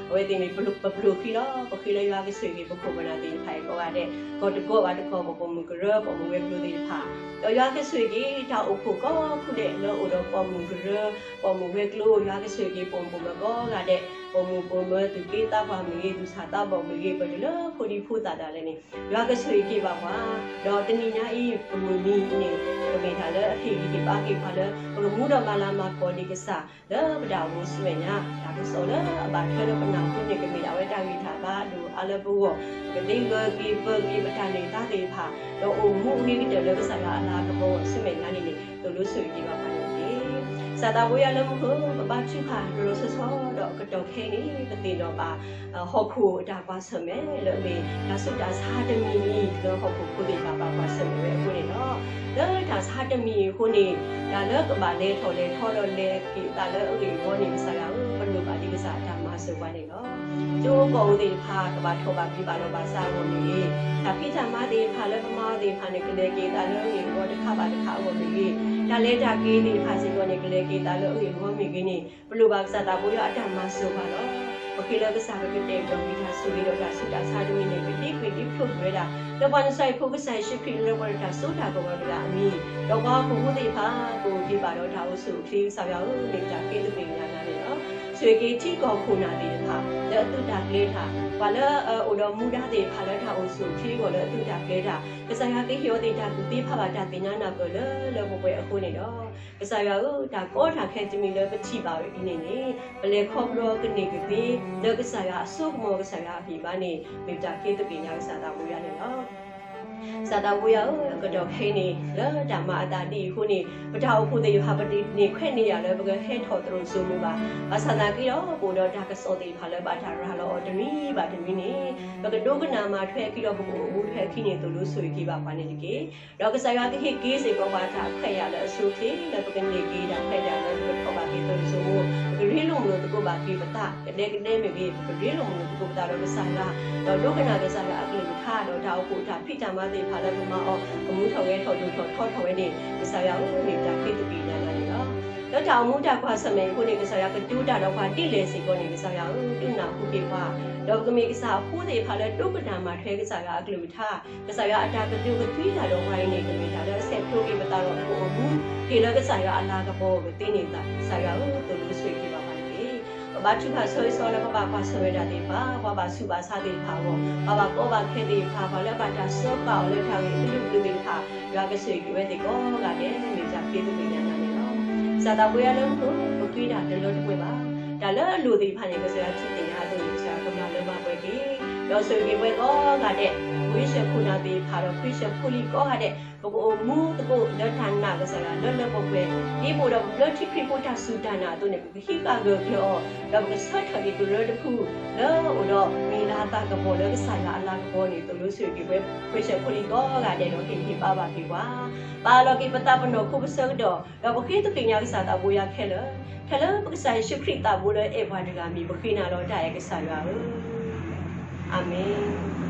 အဝဲသ့ၣ်မ့ၢ်ပပျိၤခံလီၤ. ပဃ့လၢယွၤကဆိၣ်ဂ့ၤပခိၣ်ပနၢ်သ့ၣ်တဖၣ်အံၤကိးဂၤဒဲး ကီၢ်တကီၢ်ဘၣ်တကီၢ် ပပိာ်မုၣ်ကရၢ ပိာ်မုၣ်ဝဲၤကျိၤသ့ၣ်တဖၣ် ဒီးယွၤကဆိၣ်ဂ့ၤက့ၤတၢ်အိၣ်ဖှိၣ်ကိးဖုဒဲးလၢအိၣ်ဒီးပိာ်မုၣ်ကရၢ ပိာ်မုၣ်ဝဲၤကျိၤ ယွၤကဆိၣ်ဂ့ၤက့ၤပိာ်မုၣ်ပိာ်မၢၤကိးဂၤဒဲး ပိာ်မုၣ်ပိာ်မၢၤ သူၣ်က့သးပှၢ်မ့ၢ်ဂ့ၤ သူၣ်ဆးသးဘီၣ်မ့ၢ်ဂ့ၤ ပတလၢဖိဒံဖိသၣ်ဒၣ်လဲာ်န့ၣ် ယွၤကဆိၣ်ဂ့ၤက့ၤဘၣ်ပှၤ, ဒီးတနံၤညါအံၤ ပမုၢ်နံၤအံၤန့ၣ် ကမ့ၢ်တၢ်လၢအဟ့ၣ်ဂံၢ်ဟ့ၣ်ဘါက့ၤပှၤလၢ ပကမူဒီးမၤလၤမၤကပီၤဒံးကစၢ် လၢပတၢ်အိၣ်မူဆူမဲာ်ညါ တၢ်ကစီၣ်လၢအဘၣ်ထွဲလၢပနၢ်ဟူန့ၣ် ကမ့ၢ်ဒၣ်ဝဲတၢ်ဂံၢ်တၢ်ဘါဒိၣ်အါလၢပဂီၢ်, ပကသ့ဂၢၢ်က့ၤပၢၤက့ၤပတၢ်န့ၢ်သါသ့ၣ်တဖၣ်, ဒီးအိၣ်မူအဂ့ၤကတၢၢ်လၢကစၢ်ယွၤအလၤကပီၤဆူမဲာ်ညါန့ၣ်န့ၣ် သိၣ်လိဆိၣ်ဂ့ၤက့ၤဘၣ်ပှၤန့ၣ်တက့ၢ်. ကစၢ်သးပှၢ်ယွၤလၢမူခိၣ် ပဘါထုကဖၣ်တလီၤဆီဆီဒီးအကတီၢ်ခဲအံၤန့ၣ် ပသ့ၣ်နီၣ်ဘၣ် ဟီၣ်ခိၣ်အတၢ်ကွၢ်ဆၢၣ်မဲာ်လၢအမ့ၢ် တၢ်ဆူးတၢ်ဆါတမံၤမံၤလၢဟီၣ်ခိၣ်ဖိသ့ၣ်တဖၣ်ဘၣ်ကွၢ်ဆၢၣ်မဲာ်ဝဲအဃိန့ၣ်လီၤ. လၢတၢ်ဆါတမံၤအဃိန့ၣ် တၢ်လၢကဘၣ်လဲၤထီၣ်လဲၤထီဒီးလဲၤက့ၤအသးလၢအဂ့ၢ်အဝီန့ၣ် ကစၢ်ယွၤဧၢ ပလိၣ်ဘၣ်ဒံးကစၢ်အတၢ်မၤစၢၤပှၤန့ၣ်လီၤ. ကၠိကီၢ်ဧိၤသ့ၣ်တဖၣ် ကဘၣ်ထီၣ်ဘၣ်ဘံဘၣ်လီၤဘၣ်စးအဂီၢ်မ့ၢ်ဂ့ၤ, တၢ်ဖံးတၢ်မၤသ့ၣ်တဖၣ်လၢပမၤအီၤသ့ၣ်တဖၣ်န့ၣ် ကလဲၤက့ၤအသးလၢအဂ့ၢ်အဝီတခါဘၣ်တခါအဂီၢ်မ့ၢ်ဂ့ၤ, တၢ်လဲၤတၢ်က့ၤသ့ၣ်တဖၣ်စ့ၢ်ကီးန့ၣ် ကလဲၤက့ၤအသးလၢအဂ့ၢ်အဝီမ့ၢ်ဂ့ၤန့ၣ် ပလိၣ်ဘၣ်ကစၢ်သးပှၢ်ယွၤအတၢ်မၤစၢၤပှၤလီၤ. ပဃ့လၢကစၢ်ကကတဲာ်ကတီၤက့ၤတၢ်ဆိၣ်ဂ့ၤဒီးတၢ်ဆူးတၢ်ဆါတမံၤန့ၣ် ကဒ့ကွံာ်ဒ့ဖျိးကွံာ်ဝဲဒၣ် လၢပှၤနစၢ်အဖိကစၢ်ယ့ၣ်ၡူးခရံာ်လၢပှၤဒီးတၢ်စိတၢ်ကမီၤတဂၤအမံၤ, ဒီးပှၤဟီၣ်ခိၣ်ဖိသ့ၣ်တဖၣ် ကအိၣ်က့ၤဘၣ်ဒီးတၢ်အိၣ်ဆူၣ်အိၣ်ချ့ ကစၢ်ယွၤဧၢ မ့ၢ်တၢ်ဃ့သပ့ၤကညးနၤန့ၣ်လီၤ. ဆိၣ်ဂ့ၤက့ၤထံကီၢ်ခိၣ်နၢ်သ့ၣ်တဖၣ် လၢအသုးတၢ်ကျဲၤတၢ်, ပှၤလၢအအိၣ်ဒီးမူဒါသ့ၣ်တဖၣ်လၢတၢ်အိၣ်ဆူၣ်အိၣ်ချ့အဂီၢ်လၢအသုးတၢ်ကျဲၤတၢ်, ကစၢ်ယွၤကဟ့ၣ်အီၤသ့ၣ်တၢ်ကူၣ်သ့ဖးဘၣ်တၢ်သ့ၣ်ညါနၢ်ပၢၢ်လၢလၢပှဲၤပှဲၤအဃိန့ၣ်ဒီး ကစၢ်ယွၤဧၢ တၢ်ကီတၢ်ခဲတမံၤလၢပထံၣ်ဘၣ်ဝဲဒ်န့ၣ်န့ၣ် ပလဲၤခီဖျိကန့ၢ်ကသ့ လၢကစၢ်ယွၤအစိကမီၤ ကစၢ်ယွၤအဂံၢ်ဘါန့ၣ် မ့ၢ်တၢ်ဃ့သပ့ၤညါကစၢ်သးပှၢ်ယွၤန့ၣ်လီၤ. ကစၢ်သးပှၢ်ယွၤဧၢ အကတီၢ်ခဲအံၤန့ၣ် လၢတၢ်မၤအသးဒ်အံၤအဃိန့ၣ် ပတၢ်အိၣ်ဖှိၣ်သ့ၣ်တဖၣ် ပတန့ၢ်ခွဲးန့ၢ်ယာ်လၢပကဟဲထီၣ်သရိာ်စိမိၤဘၣ်. ဘၣ်ဆၣ်သနာ်က့ဒီး ပအိၣ်ဒီးတၢ်ကစီၣ်သ့ၣ်တဖၣ်လၢဘၣ်တၢ်ရၤလီၤအီၤတနွံဘၣ်တနွံန့ၣ် ပကဒိကနၣ်မၤထွဲအခံဒီး ပကအိၣ်မူထွဲအခံန့ၣ် သိၣ်လိဆိၣ်ဂ့ၤက့ၤဘၣ်ပှၤန့ၣ်တက့ၢ်. ဒီးကစၢ်ယွၤကဟ့ၣ်က့ၤစ့ၢ်ကီးပှၤတၢ်ခွဲးယာ်လၢအဆိအချ့ လၢပကန့ၢ်က့ၤတၢ်ခွဲးတၢ်ယာ်လၢပကထီၣ်ဘၣ်က့ၤသရိာ်စိမိၤ, ပကရ့လိာ်မုာ်လိာ်သကိးဘၣ်က့ၤပသး ကဒဲကဒဲမ့ၢ်ဂ့ၤ ပကရ့လိာ်မုာ်လိာ်သကိးပသးဒီးကစၢ်ယွၤ, ဒီးဒိကနၣ်ကစၢ်ယွၤအကလုၢ်ကထါ ဒီးတၢ်အိၣ်ဖှိၣ်တၢ်ဖံးတၢ်မၤသ့ၣ်တဖၣ်လၢပမၤအီၤ ကမူထီၣ်ဂဲၤထီၣ်ဒိၣ်ထီၣ်ထီထီၣ်ဝဲန့ၣ် ကစၢ်ယွၤဧၢ မ့ၢ်တၢ်ဃ့သပ့ၤညါနၤန့ၣ်လီၤ. လၢတၢ်အိၣ်မူတၢ်ကွၢ်ဆၢၣ်မဲာ်အံၤအဃိန့ၣ် ကစၢ်ယွၤကတိၤတၢ်ဒီးပှၤဒ်လဲၣ်စ့ၢ်ကီးန့ၣ် ကစၢ်ယွၤဧၢ ဒုးနၢ်ဟူက့ၤပှၤ, ဒီးပကမ့ၢ်ကစၢ်အဖိသ့ၣ်တဖၣ်လၢဒိကနၣ်မၤထွဲကစၢ်ယွၤအကလုၢ်ကထါ, ကစၢ်ယွၤအတၢ်ကတိၤကသွံတၢ်ဒီးပှၤအံၤန့ၣ် ကမ့ၢ်တၢ်လၢအဆဲးဖျိးက့ၤပသးဒီး ပကအိၣ်မူက့ၤလၢကစၢ်ယွၤအလၤကပီၤအကသ့န့ၣ် ကစၢ်ယွၤဧၢ သိၣ်လိဆိၣ်ဂ့ၤက့ၤဘၣ်ပှၤတက့ၢ်. ပဘါထုကဖၣ်ဆိၣ်ဂ့ၤဆိၣ်ဝါလၢပဘၣ်ကွၢ်ဆၢၣ်မဲာ်တၢ်သ့ၣ်တဖၣ်, ပှၤဘၣ်ဆူးဘၣ်ဆါသ့ၣ်တဖၣ်အဂီၢ်, ပှၤဘၣ်ကီဘၣ်ခဲသ့ၣ်တဖၣ်, ပှၤလၢအဘၣ်တၢ်စၢဃာ်အီၤလၢတၢ်ဂ့ၢ်အကလုာ်ကလုာ်သ့ၣ်တဖၣ်, ယွၤကဆိၣ်ဂ့ၤက့ၤဝဲသ့ၣ်ကိးဂၤဒဲး မ့ၢ်တၢ်ဃ့သပ့ၤညါနၤန့ၣ်လီၤ. ကစၢ်သးပှၢ်ယွၤလၢမူခိၣ် ပဃ့တၢ်တလၢတပှဲၤဘၣ်. တၢ်လၢအလိၣ်သ့ၣ်တဖၣ်န့ၣ် ကစၢ်ယွၤထံၣ်သ့ၣ်ညါအသိးန့ၣ် ကစၢ်ယွၤကမၤလၢမၤပှဲၤက့ၤ, ဒီးဆိၣ်ဂ့ၤက့ၤပှၤကိးဂၤဒဲး, ခရံာ်ဖိယာ်ခိၣ်နၢ်သ့ၣ်တဖၣ်ဒီး ခရံာ်ဖိယာ်ဖိလံၤကိးဂၤဒဲး, ပကအိၣ်မူသကိးလၢတၢ်နာ်ကစၢ်ယွၤလၢလၢပှဲၤပှဲၤ, ဒ်ပအိၣ်ဒီးပဘျၢထံခရံာ်ဖိတၢ်စူၢ်တၢ်နာ်အသိးန့ၣ် ပကဟံးဃာ်ဂၢၢ်ကျၢၤအီၤ, ဒီးပကဆၢထၢၣ်က့ၤကရၢတဖု လၢအိၣ်ဒီးမံၤလၤသၣ်ကပီၤလၢကစၢ်ယွၤအလၤကပီၤန့ၣ် သိၣ်လိဆိၣ်ဂ့ၤက့ၤပှၤ ခရံာ်ဖိယာ်ဖိလံၤကိးဂၤဒဲးဒီး ဟ့ၣ်ဂံၢ်ဟ့ၣ်ဘါဘၣ်က့ၤပှၤ, ပာ်လီၤက့ၤပသးပနီၢ်ခိပဆၢကတီၢ်, ဒီးပဃ့သပ့ၤညါကစၢ်သးဘိယွၤခဲလၢာ်, ခဲလၢာ်ပကစၢ်ယ့ၣ်ၡူးခရံာ်သးဘိလၢအဲၣ်ပှၤတဂၤမံၤ ပဃ့နၤလီၤတၢ်အဲၣ်ကစၢ်ယွၤဧၢ, အၤမ့ၣ်.